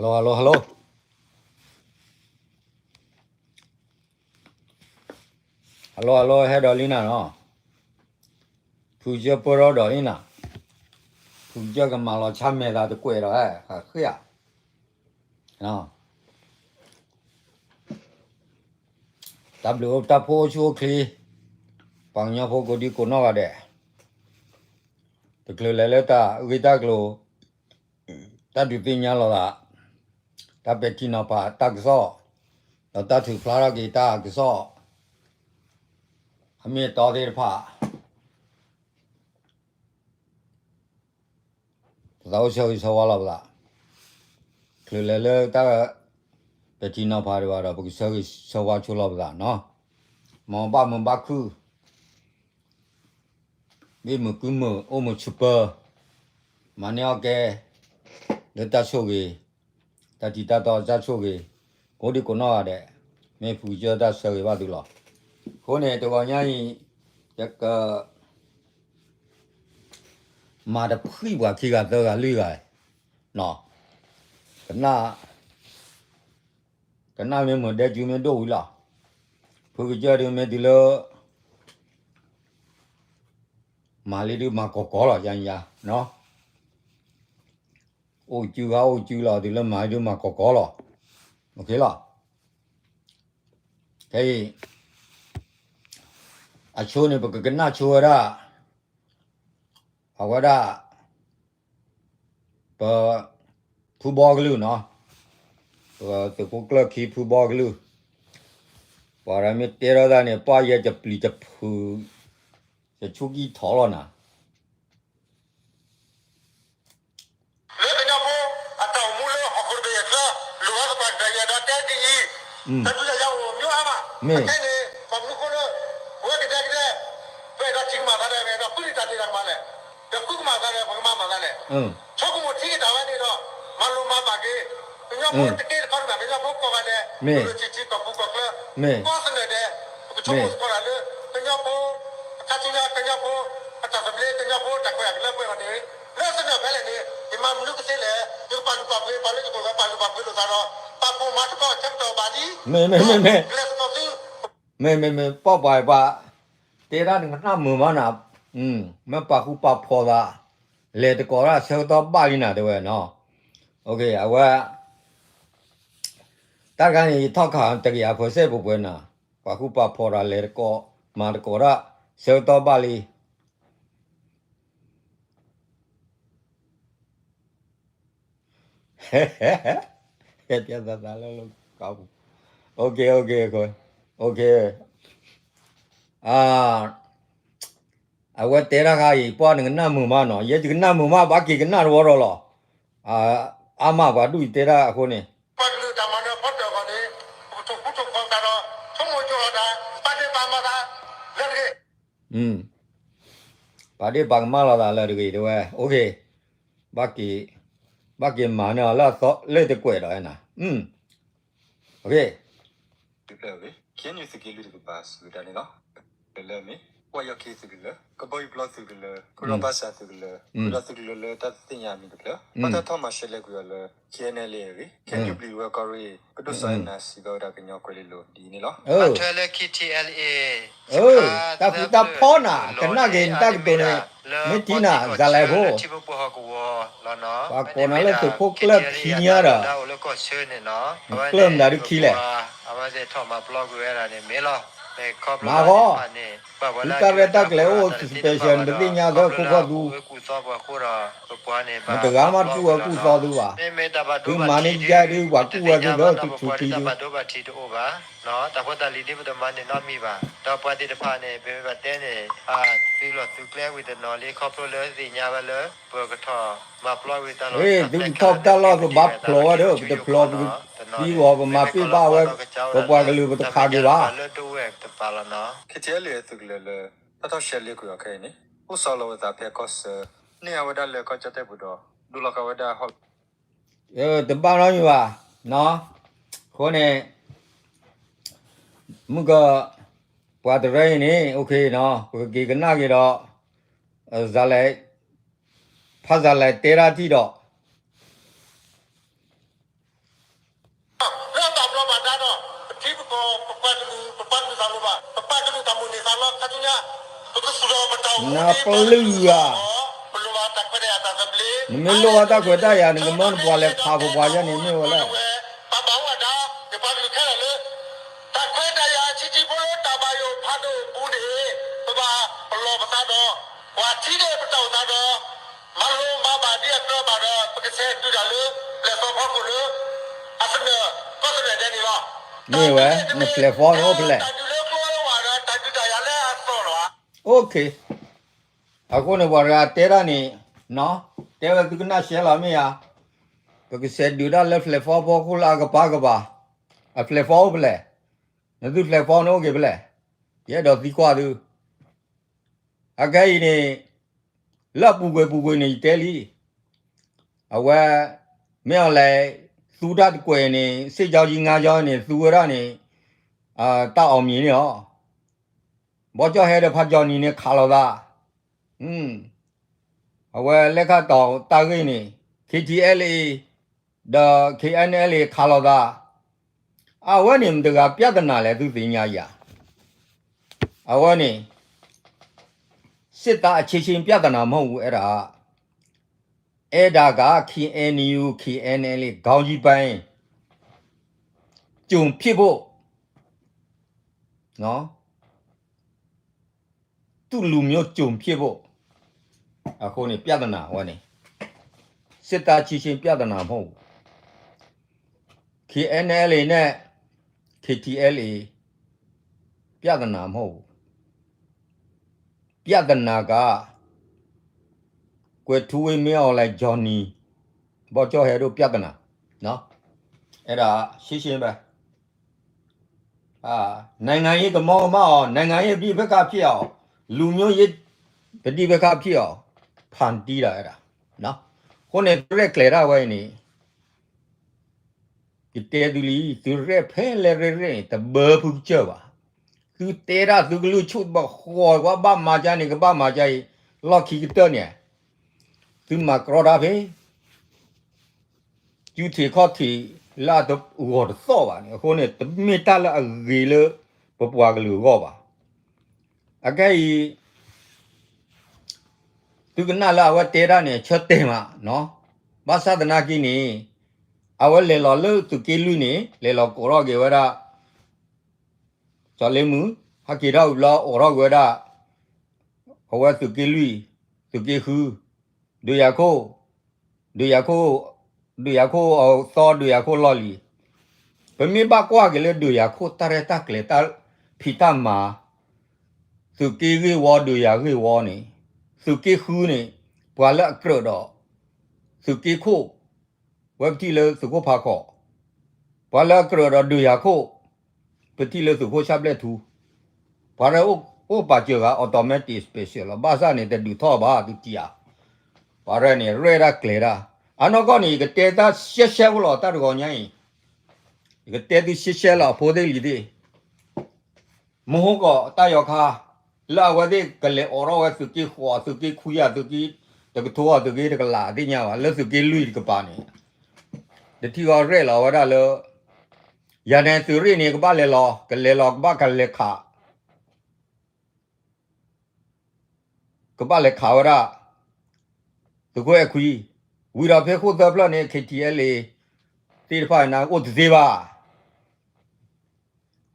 Hello, hello, hello. Hello, hello, ဟဲဒီးလံနၤနီၤ. ဖုကစၢၢ်ပၢၢ်ထီၣ်ဒီးလံနၤ. ဖုကစၢၢ်ကမၤလီၤဆါမဲာ်သးတကွဲးဒီး ဟဲဃ့ဧါ. တၢ်ဘျုးအိၣ်တၢ်ဖှိၣ်အိၣ်ဆူၣ်အိၣ်ချ့, ပှၤကညီဖိကိးဒံကိးနီၢ်ဂၤဒဲး, တချုးလဲၤလၢတၢ်ဂ့ၢ်တၢ်ကျိၤ, တၢ်ဒုးသ့ၣ်ညါလိာ်သး, တၢ်ပဲာ်ထံနီၤဖးတၢ်ကစီၣ်, ဒီးတၢ်ထုးဖျါထီၣ်က့ၤတၢ်ကစီၣ်, အမ့ၢ်အတီသ့ၣ်တဖၣ် ပသးအိၣ်ဆၢဂ့ၤဆၢဝါလီၤပသး, ချုးလဲၤလၢတၢ်ပဲာ်ထံနီၤဖးဒံးဘၣ်ဒီး ပကဆၢဂ့ၤဆၢဝါဆိလီၤပသးနီၤ. မ်ဘၣ်မုာ်ဘၣ်ခုၣ်, ဘ့ၣ်မုာ်ကုမုာ် အိၣ်မုာ်ဆိးပၢၤ, မၤန့ၢ်အီၣ်ကဲ လၢတၢ်ဆိၣ်ဂ့ၤ, တၢ်ထံးတၢ်တီတၢ်ဆိၣ်ဂ့ၤ, ကိးဒံကိးနီၢ်ဂၤဒဲး, မ့ၢ်ဖုကစၢၢ်တၢ်ဆၢဂ့ၤဘၣ်သုလီၤ. အဃိန့ၣ် တဂီၤညါအံၤ ယက မၤတဖှံပှၤခံဂၤသၢဂၤလွံၢ်ဂၤ, ကနၣ်, ကနၣ်မ့ၢ်မုာ်ဒဲကၠူမ့ၢ်ဒိၣ်ဝံၤလီၤ. ဖုကစၢၢ်ဒုးမ့ၢ်တုၤလၢ မၤလံဒုးမၤကီကီလီၤ ယါယါ, အိၣ်ကၠူဂၤအိၣ်ကၠူလီၤ တုၤလၢမၤလံဒုးမၤကီကီလီၤ. လီၤ. ခဲအံၤ အဆိန့ၣ် ပကကနၣ်ဆိဝဲဒၣ်, အဝဲဒၣ် ပ ဖုဘီကလုၢ်နီၤ, ပသုးခိၣ်ကျၢၢ်ခံဖုဘီကလုၢ်, ပှၤမ့ၢ်တဲထီၣ်တၢ်န့ၣ် ပှၢ်ယဲကပျံၤကဖုး, ယဆူၣ်ကံၢ်ထီၣ်လီၤနၤ. လၢကညီဖိ အတၢ်အိၣ်မူလၢဟီၣ်ခိၣ်တဘ့ၣ်အချၢ လိၣ်ဘၣ်သပှၢ်ကတၢၢ် ယအဲၣ်ဒိးတဲဒ်အံၤ, တၢ်ဒုးတၢ်ယၤအိၣ်မ့ၢ်အါမး, အခဲန့ၣ် ပှၤမူခိၣ်လၢ ပဝဲကဒဲကဒဲ, ပအဲၣ်ဒိးထံၣ်ကမၣ်သးဒီး ပအဲၣ်ဒိးဃုန့ၢ်တၢ်ဒဲးတၢ်ကမၣ်လဲၣ်, ဒီးဃုကမၣ်သးဒီး ပကမၤမၤသးလဲၣ်, ဆိကမိၣ်ထံက့ၤတၢ်ဝဲန့ၣ်ဒီး မၤလိမၤဘၣ်က့ၤ ကညီဖိတက့တခီတမး ကညီဖိကိးဂၤဒဲး, လိၣ်ထံၣ်ထံကီၢ်ပူၤကီၢ်ချၢ, ကီၢ်သနၢၣ်ဒဲး, ပကဆိကမိၣ်သကိးတၢ်လၢ ကညီဖိ အခါဆူညါ ကညီဖိ အတၢ်သဘျ့ ကညီဖိတၢ်ခွဲးတၢ်ယာ်လၢပှဲၤအီၤန့ၣ်, လၢသနၢၣ်ဖဲလဲၣ်န့ၣ် ယမၤမနုၤကသ့လဲၣ်, ယကပာ်လုၢ်ပာ်ပှ့ၤ ပာ်လၢယကပာ်လုၢ်ပာ်ပှ့ၤလိာ်သးဒီး ပာ်ဖှိၣ်မၤသကိးဆၢကတီၢ်ဘၣ်လံ, မ့ၢ်မ့ၢ်မ့ၢ်မ့ၢ်, မ့ၢ်မ့ၢ်မ့ၢ် ပီၢ်ပှၤပှၤ တဲဒၣ်နကနၣ်မုာ်မးနၤ, မ့ၢ်ပာ်ဃူပာ်ဖိးသး, လဲၤတကိးတၢ်ဆၢကတီၢ်ဘၣ်လံနၤတဲဝဲနီၤ, အဝဲ တၢ်တခါန့ၣ် ယထီၣ်ခးတကယၤ percent ပှဲၤပှဲၤနၤ, ပာ်ဃူပာ်ဖိးတၢ်လဲၤတကိး, မၤတကိးတၢ်, ဆၢကတီၢ်ဘၣ်လံ. ဟဲတဲသးသးလၢလီၤကီၢ်ပူၤ, အဝဲတဲတၢ်ခါအံၤ ပှၢ်နကနၣ်မုာ်မးနီၤ, ယဲယကနၣ်မုာ်မး ဘၣ်က့ၤကနၣ်တဝီဒီးလီၤ. အါမးပှၤဒူၣ်အံၤတဲတၢ်အဃိန့ၣ် ပှၤကလုာ်တၢ်မၤနၢၤဖီတၢၣ်အဂီၢ်န့ၣ် ပကထိၣ်ဃူထိၣ်ဖိးသးဒီး ဆိကမိၣ်ကၠိလီၤတၢ် ပာ်ဒ့ၣ်ပာ်ကမၣ်သးလၢတဂ့ၤ. ပာ်ဒ့ၣ်ပာ်ကမၣ်လိာ်သးလၢတဂ့ၤတဲဝဲ, ဘၣ်က့ၤ, ဘၣ်က့ၤမၤန့ၢ်အီၤလၢအသီလၢတကွဲးဒီးနၤ သုးက့လွံၢ်တကပၤစံးဝဲဒၣ်န့ၣ်လီၤ. လၢမ့ၢ် ပှၤယီၢ်ခ့သုးကလၢၤ, ကဘီယူၤပျီသုးကလၢၤ, ခိၣ်လီၤဘၣ်စၢ်သုးကလၢၤ, ဃုာ်ဒီးသုးကလၢၤလၢတၢ်တသ့ၣ်ညါအမံၤတဖျၢၣ်, ဘၣ်တၢ်ထီၣ်မၤရှဲလဲၤကွံာ်အီၤလၢ ခ့ၣ်အဲၣ်ၣ်အဲၣ်လ်အ့ၣ် အဂ့ၢ်, ခ့ၣ်အဲၣ်ယူၣ်ပျံၤဝဲကီၢ်ရ့ၣ် ကဒိၣ်စီၤအဲၣ်နၤစံးဘၣ်ဝဲဒၣ်ကညီကွဲၤလ့လိၤဒ်အံၤန့ၣ်လီၤ. ဘၣ်ထွဲလၢ ခ့ၣ်အဲၣ်ၣ်အ့ၣ် တၢ်ဃူတၢ်ဖိးနၤ ကနၣ်က့ၤနတၢ်ကတိၤန့ၣ် မ့ၢ်ထံၣ်နၤ စၤလဲၣ်ဖိ ပှၤကိးနၤလၢသုးခိၣ်ကျၢၢ်ခံညါဒီး ကျၢၢ်မတၤဒုခံလဲၣ်. မၤဃီ, သုတၢ်ရဲၣ်တၢ်ကျဲၤအိၣ် special နတသ့ၣ်ညါသၢခိၣ်ခီၣ်သူ, မတဂၤမးတကူၣ်ဝဲကူၣ်သီသုဘၣ်. သုမၤန့ၢ်ယဲဒုး ပှၤကူၣ်ဝဲသုလၢသုထူခံဒုး တၢ်ဖိတၢ်လံၤဒ်ပတမၤန့ၢ်နီတမံၤဘၣ်. ဒီးပှၤသ့ၣ်တဖၣ်န့ၣ် ပမ့ၢ်ဘၣ်တဲန့ၣ် သုလီၢ်သုကျဲဝံၤတနီၤလံ ခီဖျိလၢသ့ၣ်ညါဝဲလၢ ပကထီၣ်မၤပျီဝံၤတၢ်လီၢ် သုကထီၣ်ပတၢ်လီၢ်ပဘၣ်ဖျိးဝဲဒီး ပတဖျိးပသံအီၤ ပမၤပ့ၢ်ဘၣ်ဝဲ ပပှၤကလုာ်ပတခးက့ၤဘၣ်. ခ့ၣ်အဲၣ်အ့ၣ်သုးကလၢၤလၢ တၢ်ထီၣ်ရှဲလ့ကွံာ်အီၤခဲအံၤန့ၣ် အိၣ်ဆီလီၤဝဲသးဖဲကီၢ်ဆၢ န့ၢ်အဝဲဒၣ်လၢကီၢ်ကၠီၣ်တဲၣ်ပူၤဒီး ဒိလီၤကဝဲဒၣ်ဟီၣ် တဘၣ်နီတမံၤဘၣ်. အဃိန့ၣ် မုၢ်က ပှၤတရၢအံၤန့ၣ် ပကက့ၤကနၣ်က့ၤဒီး စၤလဲၣ်, ဖးစၤလဲၣ်တဲတၢ်ထံၣ်ဒီး နပျုၢ်ဧါ, နမ့ၢ်လိၣ်ဘၣ်တၢ်ခွဲးတၢ်ယာ် နကမၢနပှၤလဲၤခးပပှၤယဲန့ၣ်မ့ၢ်ဝဲလဲၣ်. ပဘၣ်ဝဲဒၣ် ယပှၤကလုာ်ခဲလၢာ်လၢ တၢ်ခွဲးတၢ်ယာ်ဆံးဆံးဖိလၢတၢ်ဘၣ်ယိၣ်ဖးဒိၣ်အပူၤန့ၣ် ပဘၣ်ပလီၢ်ပသးဒီး ပှၤထံန့ၣ်ပတီၢ်ပသးဒီး မၤလိမၤဘၣ်ဒ်အကြၢးဘၣ်ဒီး ပကဆဲးဒုးတၢ်လၢ ပျဲၢ်သီဖီခိၣ်လၢ အသနၢၣ်ကီၢ်သနၢၣ်ဒဲးန့ၣ်လီၤ. မ့ၢ်ဝဲ နပျဲၢ်သီန့ၣ်အိၣ်ဖဲလဲၣ်. တၢ်ဒုးလၢကျိလၢဝးဒီး တၢ်ဒုးတၢ်ယၤလၢအသီၣ်လီၤ. အဃိန့ၣ် ပှၤတဂၤတဲတၢ်န့ၣ် တဲဝဲသုကနၣ်ရှဲလီၤမ့ၢ်ဧါ, ပကဆဲးဒုးတၢ်လၢပျဲၢ်သီဖီခိၣ်လၢအကပၤကပၤ, အပျဲၢ်သီအိၣ်ဖဲလဲၣ်, နသုပျဲၢ်သီန့ၣ်အိၣ်က့ၤဖဲလဲၣ်, ယအဲၣ်ဒိးသံကွၢ်သု အခဲအံၤန့ၣ် လၢအပူၤကွံာ်ပူၤကွံာ်န့ၣ် ယတဲလံ, အဝဲ မ့ၢ်အီၤလဲၣ် သူတၢ်တကွဲၢ်န့ၣ် စ့ၢ်ကီးယံၤငါကီန့ၣ် သူဝဲဒၣ်န့ၣ် တၢ်အီၣ်မံၤန့ၣ်လီၤ. ဘီကၠီၣ်ဟဲဒီးဖးကၠီၣ်နံၤန့ၣ် ခးလိာ်သး, အဝဲလဲၤခါတီၢ်တၢ်ဂ့ၢ်န့ၣ် KTLA ဒီး KNLA ခးလိာ်သး, အဝဲန့ၣ် မတၤတဂၤပြဿနာလဲၣ် သုသ့ၣ်ညါယၤ, အဝဲန့ၣ် စစ်သားအချင်းချင်းပြဿနာမဟုတ်ဘူး အဲ့ဒါက အဲဒါက KNU KNLA ခေါင်းကြီးပိုင်း ကျွန်ဖြစ်ဖို့နော် သူ့လူမျိုးကျွန်ဖြစ်ဖို့ အဃိန့ၣ် ပြဿနာဝဲန့ၣ် စစ်သားချင်းချင်းပြဿနာမဟုတ်ဘူး KNLA နဲ့ KTLA ပြဿနာမဟုတ်ဘူး ပြဿနာက ကွယ်ထူးဝင်း မင်းအောင်လှိုင် Johnny ဘီကၠီၣ်ဟဲတို့ပြဿနာနော် အဲ့ဒါရှင်းရှင်းပဲ နိုင်ငံရေးကမောင်းကမန်းအောင် နိုင်ငံရေးပဋိပက္ခဖြစ်အောင် လူမျိုးရေးပဋိပက္ခဖြစ်အောင် ဖန်တီးတာအဲ့ဒါနော် အဃိန့ၣ် ရဲၣ်ကျဲၤတၢ်ဝဲအံၤန့ၣ် ယတဲသုလံ သုရဲၣ်ဖဲလဲၣ်ရဲၣ်ရဲၣ်န့ၣ် တဘၢဖုကစၢၢ်ဘၣ် သုတဲတၢ်သုကလုၢ်ဆူၣ်တဘၣ်ဃီၤ ကဘၣ်မၤကါန့ၣ် ကဘၣ်မၤကါအံၤ လီၢ်ခံကတၢၢ်န့ၣ် သုမၤကြီတၢ်ဖဲ စုထံးခီၣ်ထံးလၢအတဂီၢ်တသီၣ်ဘၣ်န့ၣ် အဃိန့ၣ် တမ့ၢ်တၢ်လၢအဂ့ၤလၢ ပပှၤကလုာ်အဂီၢ်ဘၣ်. အခဲအံၤ သုကနၣ်လၢအဝဲတဲတၢ်န့ၣ် ဆၢတဲာ်မး, ဘၣ်ဆၣ်သနာ်က့န့ၣ် အဝဲလဲၤလီၤလၢသုးက့လွံၢ်န့ၣ် လဲၤလီၤကိးထီၣ်က့ၤဝဲဒၣ် စီၤလ့မုၢ် ဟဲက့ၤထီၣ်ဝံၤဘျီ အိးထီၣ်က့ၤဝဲဒၣ် အဝဲသုးက့လွံၢ်, သုးက့ဃု, ဒုးယၤခိၣ်, ဒုးယၤခိၣ်, ဒုးယၤခိၣ်အသီ ဒုးယၤခိၣ်လီၢ်လံၤ, ပမ့ၢ်ဘၣ်ကွၢ်က့ၤလၢဒုးယၤခိၣ်တၢ်ရဲၣ်တၢ်ကျဲၤတၢ်ဖံးတၢ်မၤ, သုးက့ဂ့ၢ်ဝီ ဒုးယၤဂ့ၢ်ဝီန့ၣ်, သုးက့ဃုန့ၣ် ပှၤလၢအကြၢးဒီး သုးက့ခိၣ် ဝဲပထံၣ်လၢသုးခိၣ်ဖးခီၣ်, ပှၤလၢအကြၢးဒီးဒုးယၤခိၣ်, ပထံၣ်လၢသုးခိၣ်ဆၣ်ဘျဲၣ်ထူ, ပှၤရဲၣ်အိၣ်ပာ်စၢၤဂၤ automatic special လီၤ, ဘၣ်ဆၣ်န့ၣ် တဒုးထီၣ်ဘၣ် သုတံၢ်ဧါ, ပှၤရဲၣ်န့ၣ် ရဲၣ်တၢ်ကျဲၤတၢ်, အနီၢ်ကီၢ်န့ၣ် ယကတဲတၢ်ရှဲရှဲဖိလီၤ တၢ်တဂီၤညါအံၤ, ယကတဲသုရှဲရှဲလီၤ အဖိသ့ၣ်လံၤသ့ၣ် မဟိကီးတၢ်ယီၤခါ, လၢအဝဲသ့ၣ်ကလဲၤအိးထီၣ်ဝဲသုးက့ဃိး သုးက့ခွံယၤ သုးက့တကထိ သုးက့တကလးသ့ၣ်ညါဘၣ် လၢသုးက့လွံၢ်တကပၤန့ၣ်, တထံၣ်ဃီရဲၣ်လီၤဝဲဒၣ်လၢ ယၤနဲသုးရ့ၣ်န့ၣ် ကဘၣ်လဲၤလီၤ ကလဲၤလီၤ ကဘၣ်ကလဲၤခး ကဘၣ်လဲၤခးဝဲဒၣ် သုးခိၣ်အဲၣ်ခွံ, ဝံၤဒီးဖဲခိၣ်သၢဖျၢၣ်န့ၣ် KTLA သ့ၣ်တဖၣ်န့ၣ် အိၣ်တသ့ဘၣ်.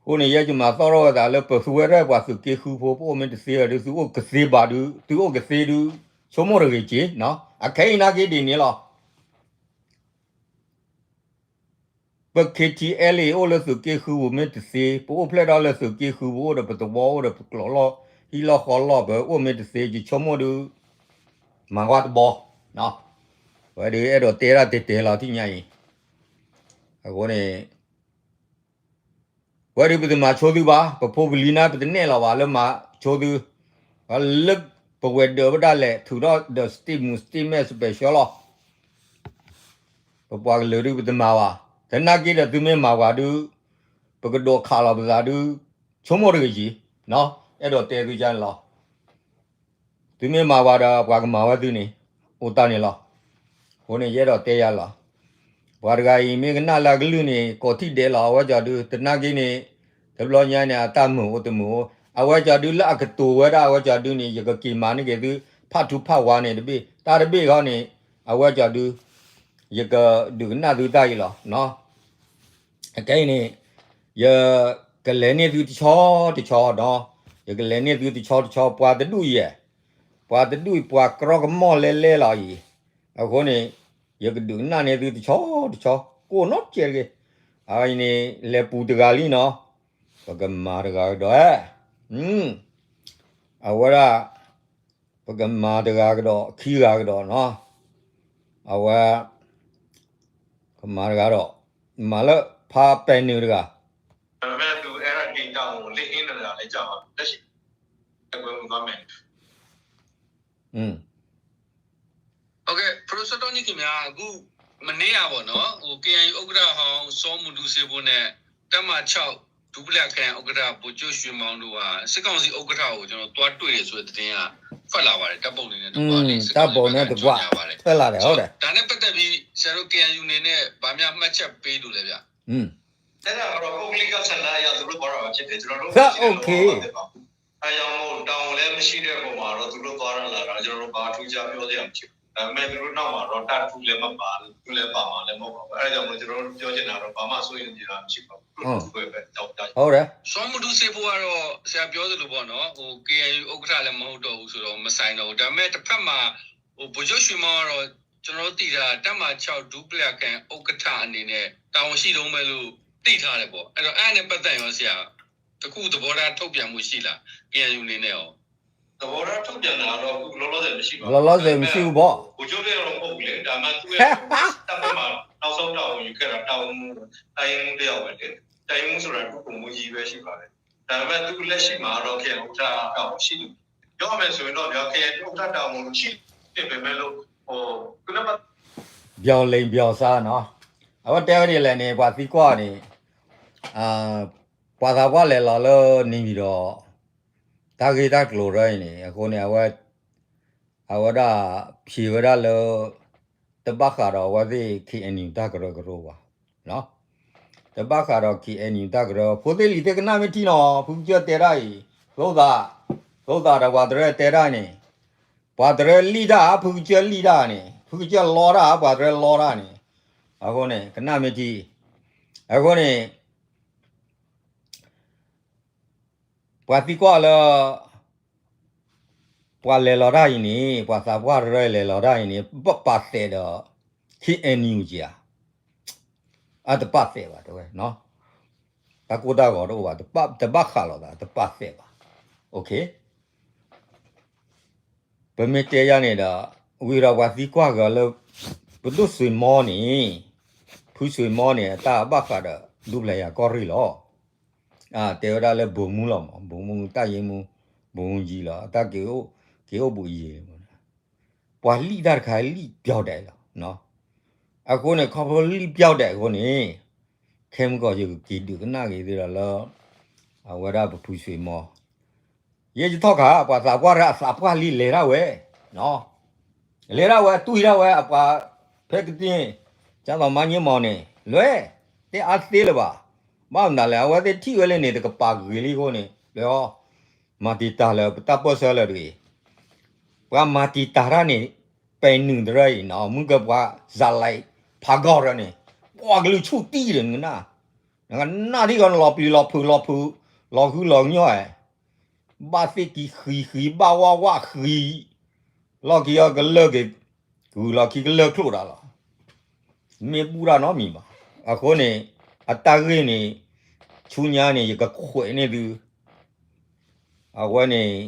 အဃိန့ၣ် ယဲယမၤသီၣ်ထီၣ်ဝဲသးလၢ ပသုဝဲဒၣ်ပှၤသုးက့ဃုဖိ ပအိၣ်မ့ၢ်တသ့ဘၣ်ဒီး သုအိၣ်ကသ့ဘၣ်ဒီး သုအိၣ်ကသ့ဒီး ဆိကမိၣ်တဂ့ၤက့ၤ, အခဲအံၤနာ်က့ဒ်န့ၣ်လီၤ. ပ KTLA အိၣ်လၢသုးက့ဃုပူၤမ့ၢ်တသ့, ပအိၣ်ဖျဲၣ်ဒီးလၢသုးက့ဃုပူၤ အိၣ်ဒီးပသဝီ အိၣ်ဒီးပကျိာ်လီၢ် ဟံၣ်လီၢ်ဃီလီၢ် ပအိၣ်မ့ၢ်တသ့ ယဆိကမိၣ်ဒီး မၤဝဲတဘီ, ဝဲဒုးအဲၣ်ဒိးတဲဒၣ်တဲတဲလီၤထံၣ်ညါအံၤ, အဃိန့ၣ် ဝဲဒုးပတမၤဆိသုဘၣ်, ပဖိပလံၤန့ၣ် ပတနဲၣ်လီၤဘၣ်လၢမၤဆိသု, လၢပဝဲၤဒၢးဝဲဒၣ်လဲာ် ထုးထီၣ်ဒီး statement statement special လီၤ. ပပှၤကလုာ်ဒုးပတမၤဘၣ်, သနာ်က့ဒီးသုမ့ၢ်မၤပှၤဒုး ပကဒိးခးလီၤပသးဒုး ဆိကမိၣ်တဂ့ၤက့ၤ, အဲၣ်ဒိးတဲသုန့ၣ်လီၤ. သုမ့ၢ်မၤပှၤဒီးပှၤကမၤဝဲသုန့ၣ် အိၣ်တၢ်န့ၣ်လီၤ. အဃိန့ၣ် ယအဲၣ်ဒိးတဲယၤလီၤ. ပှၤတဂၤအံၤမ့ၢ်ကနၣ်လၢအကလုၢ်န့ၣ် ကိးထံၣ်ဒဲးလီၤအဝဲကီၤဒုး သနာ်က့န့ၣ် တဘျီညါန့ၣ် အတၢ်မုာ်အိၣ်တမုာ်အိၣ်, အဝဲကၠီဒုလၢအကတိၤဝဲဒၣ် အဝဲကၠီဒုန့ၣ် ယကက့ၤမၤန့ၢ်က့ၤသု ဖးထူဖးဝါန့ၣ်တဘ့ၣ် တၢ်တဘ့ၣ်ဃီန့ၣ် အဝဲကၠီဒု ယကဒုးကနၣ်သုတၢ်အံၤလီၤ. အခဲအံၤန့ၣ် ယကလဲၤန့ၢ်သုတဆီတဆီဒီး ယကလဲၤန့ၢ်သုတဆီတဆီ ပှၤတဒူၣ်ယဲၢ် ပှၤတဒူၣ် ပှၤကြီကမီၢ်လဲလဲလီၤအံၤ, အဃိန့ၣ် ယကဒုးကနၣ်န့ၢ်သုတဆီတဆီ ကိးနီတကဲတဂ့ၤ, အအံၤန့ၣ် လဲၤပူၤတဂၤလံနီၤ, ပကမၤတဂၤကဒီး, အဝဲဒၣ် ပကမၤတဂၤကဒီး ခံဂၤကဒီးနီၤ, အဝဲ ကမၤတဂၤဒီး မၤလၢဖးပဲာ်နုာ်တဂၤ ဟုတ်ကဲ့ ပဒိၣ်စောတောနီခင်ဗျာ အခု မနေ့ကပေါ့နော် ဟို KNU ဥက္ကဋ္ဌဟောင်း စောမူတူးစေးဖိုးနဲ့ တပ်မခြောက် ဒူပလၢခရိုင်ဥက္ကဋ္ဌ ဗိုလ်ချုပ်ရွှေမောင်တို့က စစ်ကောင်စီဥက္ကဋ္ဌ ကို ကျွန်တော် သွားတွေ့တယ်ဆိုတဲ့သတင်းက ထွက်လာပါတယ် ဓာတ်ပုံတွေနဲ့တကွ စစ်ကောင်စီဘက်က တပ်ပုံနဲ့တကွ ကြေညာပါတယ် ထွက်လာတယ် ဟုတ်တယ် ဒါနဲ့ပတ်သက်ပြီး ဆရာတို့ KNU အနေနဲ့ ဘာများမှတ်ချက်ပေးလို့လဲဗျာ อืม အဲ့ဒါကတော့ ပုဂ္ဂလိကဆန္ဒအရ သူတို့သွားတာပဲဖြစ်တယ်။ ကျွန်တော်တို့ ဟုတ်ကဲ့ မရှိတဲ့လူတွေ မဖြစ်ပါဘူး။ အဲဒါကြောင့်မို့ တာဝန်လည်းမရှိတဲ့အပေါ်မှာတော့ သူတို့သွားတာလာတာ ကျွန်တော်တို့ ဘာထူးခြားပြောစရာ မရှိဘူး။ ဒါပေမဲ့ သူတို့နောက်မှာတော့ တပ်ထူလည်းမပါဘူး။ သူလည်းပါမှာလည်း မဟုတ်ပါဘူး။ အဲဒါကြောင့်မို့ ကျွန်တော်တို့ ပြောချင်တာတော့ ဘာမှစိုးရိမ်စရာ မရှိပါဘူး။ သူတို့ပဲ အကြောင်းကြား ဟုတ်တယ် စောမူတူးစေးဖိုးကတော့ ဆရာပြောသလိုပေါ့နော် ဟို KNU ဥက္ကဋ္ဌလည်း မဟုတ်တော့ဘူးဆိုတော့ မဆိုင်တော့ဘူး။ ဒါပေမဲ့ တစ်ဖက်မှာ ဟို ဗိုလ်ချုပ်ရွှေမောင်ကတော့ ကျွန်တော်တို့သိတာ တပ်မခြောက် ဒူပလၢခရိုင်ဥက္ကဋ္ဌအနေနဲ့ တာဝန်ရှိတုန်းပဲလို့ သိထားတယ်ပေါ့။ အဲ့တော့ အဲ့ဒါနဲ့ပတ်သက်ရင်ရော ဆရာ တစ်ခုသဘောထားထုတ်ပြန်မှုရှိလား KNU အနေနဲ့ရော။ သဘောထားထုတ်ပြန်တာကတော့ အခုလောလောဆယ်မရှိပါဘူး။ လောလောဆယ်မရှိဘူးပေါ့။ ဗိုလ်ချုပ်လည်းတော့မဟုတ်ဘူးလေ။ ဒါပေမဲ့ သူ့ရဲ့ တပ်ဘက်မှာ နောက်ဆုံးတာဝန်ယူခဲ့တာ တာဝန်မှူး တိုင်းရင်းမှူးတစ်ယောက်ပဲလေ။ တိုင်းရင်းမှူးဆိုတာ ဒုဗိုလ်မှူးကြီးပဲရှိပါတယ်။ ဒါပေမဲ့ သူ့လက်ရှိမှာတော့ KNU ဥက္ကဋ္ဌတာဝန်ရှိနေတယ်။ ပြောမယ်ဆိုရင်တော့ဗျာ KNU ဥက္ကဋ္ဌတာဝန်ရှိနေပေမဲ့လို့ ဟို သူနဲ့ပတ် ပြောလိမ်ပြောစားနော် အဝဲတဲဝဲဒ်လဲၣ်န့ၣ် ပှၤသံကွၢ်န့ၣ် ပှၤသးပှၢ်လဲၤလီၤလၢန့ၣ်ဒီး တၢ်ဂ့ၢ်တၢ်ကျိၤရၢအံၤန့ၣ် အဃိန့ၣ် အဝဲ အဝဲဒၣ် ဖြေဝဲဒၣ်လၢ တဘၣ်ဃးဒီးအဝဲသ့ၣ် KNU တၢ်ကရၢကရိဘၣ် တဘၣ်ဃးဒီး KNU တၢ်ကရၢ ဖိသ့ၣ်လံၤသ့ၣ်ကနၣ်မ့ၢ်ထံနီၤ ဖုကစၢၢ်တဲဒၣ်အံၤ သိသး သိသးဒီးပှၤတရၢတဲဒၣ်န့ၣ် ပှၤတရၢလံၣ်တၢ် ဖုကစၢၢ်လံၣ်တၢ်န့ၣ် ဖုကစၢၢ်လီတၢ် ပှၤတရၢလီတၢ်န့ၣ် အဃိန့ၣ် ကနၣ်မ့ၢ်ထံ အဃိန့ၣ် ပှၤသံကွၢ်လၢ ပှၤလဲၤလီၤတၢ်အံၤန့ၣ် ပှၤသးပှၢ်တရၢလဲၤလီၤတၢ်အံၤန့ၣ် ဘၣ်ပာ်သးဒီး KNU က့ၤဧါ အတပာ်သးဘၣ် တဲဝဲ တၢ်ကိၢ်တၢ်ဂီၤတအိၣ်ဘၣ် တဘၣ်ဃးလိာ်သး တပာ်သးဘၣ် ပမ့ၢ်တဲယၤန့ၣ်ဒီး ဝံၤဒီးပှၤသံကွၢ်က့ၤလၢ ပဒိၣ်စွ့ၤမီန့ၣ် ဖုစွ့ၤမီန့ၣ် အတၢ်ဘၣ်ဃးဒီး ဒူပလၢယၤကီၢ်ရ့ၣ်လီၤ တဲဝဲဒၣ်လၢ ဗိုလ်မှူး လီၤမး ဗိုလ်မှူး တပ်ရင်းမှူး ဗိုလ်မှူးကြီး လီၤ အတၢ်က့ၤအိၣ်ဘှံးယံၤ ပှၤလံၣ်တၢ်တခါလံၣ်ပျီဒဲးလီၤ အဃိန့ၣ် ခီဖျိလံၣ်ပျီဒဲးအဃိန့ၣ် ခဲမုၢ်ကီၢ်ယကက့ၤဒုးကနၣ်က့ၤသ့ဒီးလၢ အဝဲဒၣ်ပဖုစွ့ၤမီ ယဲယထီၣ်ခါ ပှၤသးပှၢ်ရၢအသးပှၢ်လံလဲၤဒၣ်ဝဲ လဲၤဒၣ်ဝဲ တွံၢ်ဒၣ်ဝဲအပှၤ ဖဲကတ့ၢ် ကၢ်သိးမါည့မီၤန့ၣ် လဲၤ တဲအါသ့လၢၤဘၣ် ဘၣ်မနုၤလဲၣ် အဝဲသ့ၣ်ထံၣ်ဝဲလၢန့ၣ် တကပၤဂ့ၤလံအဃိန့ၣ် လဲၤအီၤ မၤတံာ်တာ်လၢပတၢ်ပၢၢ်ဆၢလၢတဂ့ၤ ပှၤမၤတံာ်တာ်တၢ်န့ၣ် ပဲာ်နုာ်တရၢအံၤနီၤ မုၢ်ကပှၤစးလဲၤဖးဂီၢ်ရၢန့ၣ် ပှၤကလုာ်ဆူၣ်တံၢ်ဒီးနကနၣ် နကနၣ်ထံၣ်ကီးနလီၤပျံၤလီၤဖုးလီၤဖုး လီၤဃုလီၤကညီၢ် ဘၣ်သ့ၣ်ကံဃံဃံ ဘၣ်ဝၣ်ဝၣ်ဃံ လီၢ်ခံအကလၢၢ်က့ၤ ကုၢ်လီၤခံကလၢၢ်ချိၣ်တၢ်လီၤ မ့ၢ်ဘူၣ်တၢ်နီတမံၤဘၣ် အဃိန့ၣ် အတၢ်ဂ့ၢ်န့ၣ် ဆူညါန့ၣ် ယကခွဲးန့ၢ်သု အဝဲန့ၣ်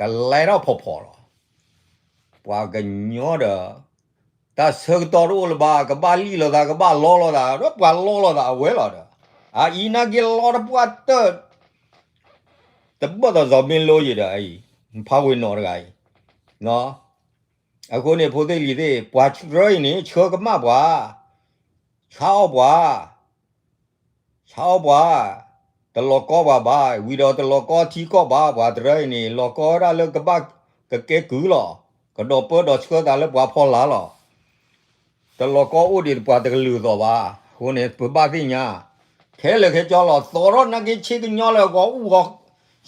ကလဲၤထီၣ်ဖီၣ်ဖီၣ်လီၤ ပှၤကညီဒီး တၢ်ဆၢကတီၢ်တအိၣ်လၢၤဘၣ် ကဘၣ်လံၣ်လိာ်သး ကဘၣ်လီလိာ်သး ဒီးပှၤလီလိာ်သးအဝဲလီၤဒီး အအံၤနာ်က့လီတပှၢ်တၢၢ် တဘၣ်သးစီၤမ့ၢ်လိယံၤဒီးအံၤ ဖးဝ့ၤနီၣ်တဂၤအံၤ အဃိန့ၣ် ဖိသ့ၣ်လံၤသ့ၣ် ပှၤတရၢအံၤန့ၣ် ဆၢကမၣ်ပှၤ ဆါအီၣ်ပှၤ ဆါအီၣ်ပှၤ တလီၤကီပှၤဘၣ် ဝံၤဒီးတလီၤကီထံကီၢ်ဘၣ် ပှၤတရၢအံၤန့ၣ် လီၤကီဝဲဒၣ်လၢကဘၣ်ကကဲကုၢ်လီၤ ကဒီးပၢဒီးဆှၢသးလၢပှၤဖီလာ်လီၤ တလီၤကီအိၣ်ဒံးပှၤတကလုာ်သိးဘၣ် အဃိန့ၣ် ပဘၣ်သ့ၣ်ညါ ခဲလၢာ်ခဲဆ့လီၤ သီထီၣ်နာ်က့ဆ့ကညီလၢဂီၤအူၣ်ဂီၤ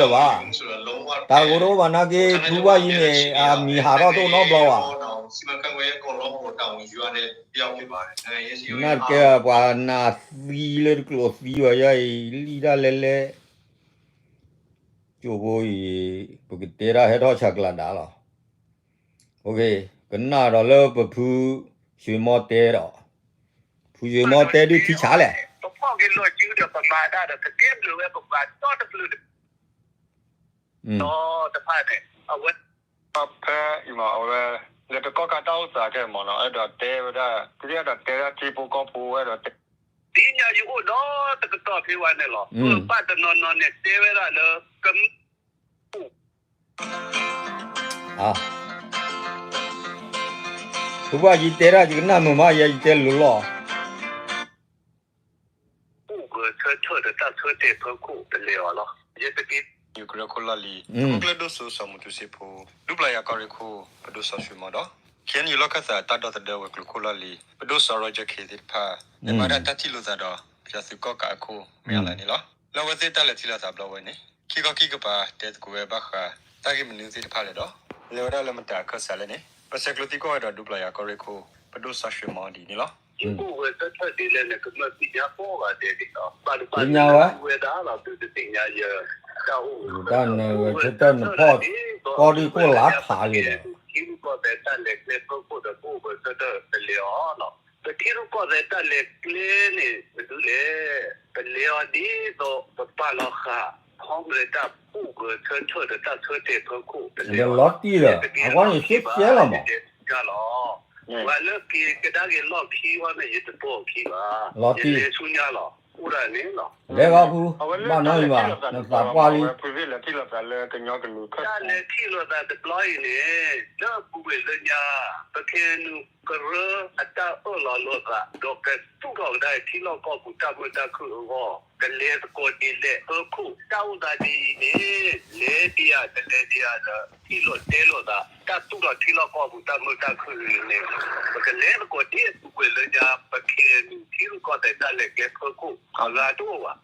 တၢ်တအိၣ်လၢၤဘၣ်. တၢ်တအိၣ်တအိၣ်ဘၣ်နာ်က့ ဖုဘၣ်ယံၤန့ၣ် အမံၤဟးထီၣ်တအိၣ်နီတဘျီဘၣ်. နာ်က့ပှၤနၢ်သံလၢတကျိၤသံဘၣ်ယါအံၤ လံၣ်တၢ်လဲၤလဲၤ ကၠိဖိအံၤ ပကတဲတၢ်ဟဲထီၣ်ဆးကျးဒၣ်လီၤ. ကနၣ်ဒီးလၢပဖု ရွှေမော တဲဒီး ဖု ရွှေမော တဲဒုးထံဆးလဲၣ်. ပဖီၣ်က့ၤလီၢ်စုဒီးပမၤတၢ်ဒီး ပကဲဘျုးဝဲပပှၤဒီတဘျုး ဒီတဖၣ်န့ၣ် အဝဲ ဖဲအံၤမး အဝဲ လဲၤတကီၢ်ခါတၢ်အိၣ်သးခဲမးနီၤ အဲၣ်ဒိးတဲဝဲဒၣ် ဒ်အဲၣ်ဒိးတဲဒၣ်ထံဖိကီၢ်ဖိဝဲဒီးတဲ ဒ်ညါယအိၣ်ဒီတကတီၢ်ဖဲဝဲန့ၣ်လီၤ. ပပၢ်တနီၤနီၤန့ၣ်တဲဝဲဒၣ်လၢ ကမၢ ဖုဘၣ်ယံၤတဲဒၣ် ယကနၣ်မုာ်မး ယဲယတဲလိၤလီၤ. အိၣ်ဂၢၢ်ဆၢထၢၣ်ဒီးတၢ်ဆၢတဲာ်ဖၢခိၣ်တလဲၤအီၤလီၤ. ယဲတက့ၢ် ယူၤကရၢခိၣ်လီၢ်လံၤ ခိၣ်ကျၢၢ်ဒိၣ်စိစီၤမူတူစ့ဖိ ဒူပျီယၤကီၢ်ရ့ၣ်ခိၣ် ပဒိၣ်စီၤရွှေမော ဒီး ခ့ၣ်အဲၣ်ယူၤလီၢ်ခၢၣ်သးတၢ်ဒီသဒၢဝဲၤကျိၤခိၣ်လီၢ်လံၤ ပဒိၣ်စီၤ Roger K သ့ၣ်တဖၣ် လဲၤမၤဒၣ်တၢ်ထံၣ်လိာ်သးဒီး ပယီၤသုးကီၣ်ကးအခိၣ် မ့ၢ်အလၢ်န့ၣ်လီၤ. လၢအဝဲသ့ၣ်တၢ်လဲၤထံၣ်လိာ်သးဘျီဝဲန့ၣ် ခံခီခံကပၤတဲသကိးဝဲဘၣ်ဃး တၢ်ဂ့ၢ်မနုၤသ့ၣ်တဖၣ်လဲၣ်ဒီး လဲၤဝဲဒၣ်လၢမတၤအခၢၣ်စးလဲၣ်န့ၣ် ပဆဲးကျိးသံကွၢ်ဝဲဒီးဒူပျီယၤကီၢ်ရ့ၣ်ခိၣ် ပဒိၣ်စီၤရွှေမော ဒ်န့ၣ်လီၤ. ယအိၣ်ဂၢၢ်ဆၢထၢၣ်ဒ်လဲၣ်န့ၣ် ကမၢသ့ၣ်ညါကိးဂၤဒဲးဒ်လီၤ. ဘၣ်တဘၣ်သ့ၣ်ညါဝဲ ဝဲဒၣ်လီၤ သုတသ့ၣ်ညါယၤ တၢ်အိၣ်ဂၢၢ်ဆၢထၢၣ်န့ၣ် ပအိၣ်ဂၢၢ်ဆၢထၢၣ်ဒ်သိး ကီၢ်ဒုးကိၢ်လါထးယဲဒီး ထံရူၢ်ကီၢ်သဲးတၢ်လဲၤကျဲဖၢခိၣ်ဒီး ပအိၣ်ဂၢၢ်ဆၢထၢၣ်တလဲၤအီၤလီၤ. ပထံရူၢ်ကီၢ်သဲးတၢ်လဲၤကျဲန့ၣ် ပဒုးလဲၣ် ပလဲၤအီၤဒ်သိး ပပာ်လီၤဃာ် ဖီမရဲၣ်တၢ်အိၣ်ဂၢၢ်ဆၢထၢၣ်ဒီးတၢ်ဆၢတဲာ်ဖၢခိၣ်တလဲၤအီၤလီၤ. ဒီးလီၤတံၢ်ဒီး အကွၢ်န့ၣ်ရှဲရှဲလီၤမး ယတဲဆူညါလီၤ. ပှၤလၢက့ၤကဒါက့ၤလီၢ်ခံအီၤန့ၣ် ယတပိာ်ခံဘၣ်. ယတဲဆူညါလီၤ. အိၣ်ဒၣ်န့ၣ်လီၤ. လဲၤဂီၤဖု, ဘၣ်နီတမံၤဘၣ်, နသးပှၢ်လံ. တၢ်လဲၤထံၣ်လိာ်သးတဘျီအံၤန့ၣ် လၢအပူၤကွံာ်လၢညါ ပခဲအံၤနုာ်ကရၢအတၢ်အၢၣ်လီၤလိာ်သး ဒီးကသူၣ်ထီၣ်ကဒါအံၤထံလီၢ်ကီၢ်ပူၤတၢ်မုာ်တၢ်ခုၣ်အဂီၢ် ကလဲၤသကိးဒ်လဲၣ်အဖၢခိၣ် တၢ်အိၣ်သးဒ်အံၤန့ၣ် လဲၤဒံးဧါတလဲၤဒံးဧါဒီး ထံၣ်လိာ်တဲလိာ်သး တၢ်သူၣ်ထီၣ်ထံလီၢ်ကီၢ်ပူၤတၢ်မုာ်တၢ်ခုၣ်အံၤန့ၣ် ပကလဲၤသကိးဒ်အပူၤကွံာ်လၢညါ ပခဲအံၤနုာ် ထံရူၢ်ကီၢ်သဲးတၢ်လဲၤကျဲဖၢခိၣ် အဂၤတအိၣ်ဘၣ်.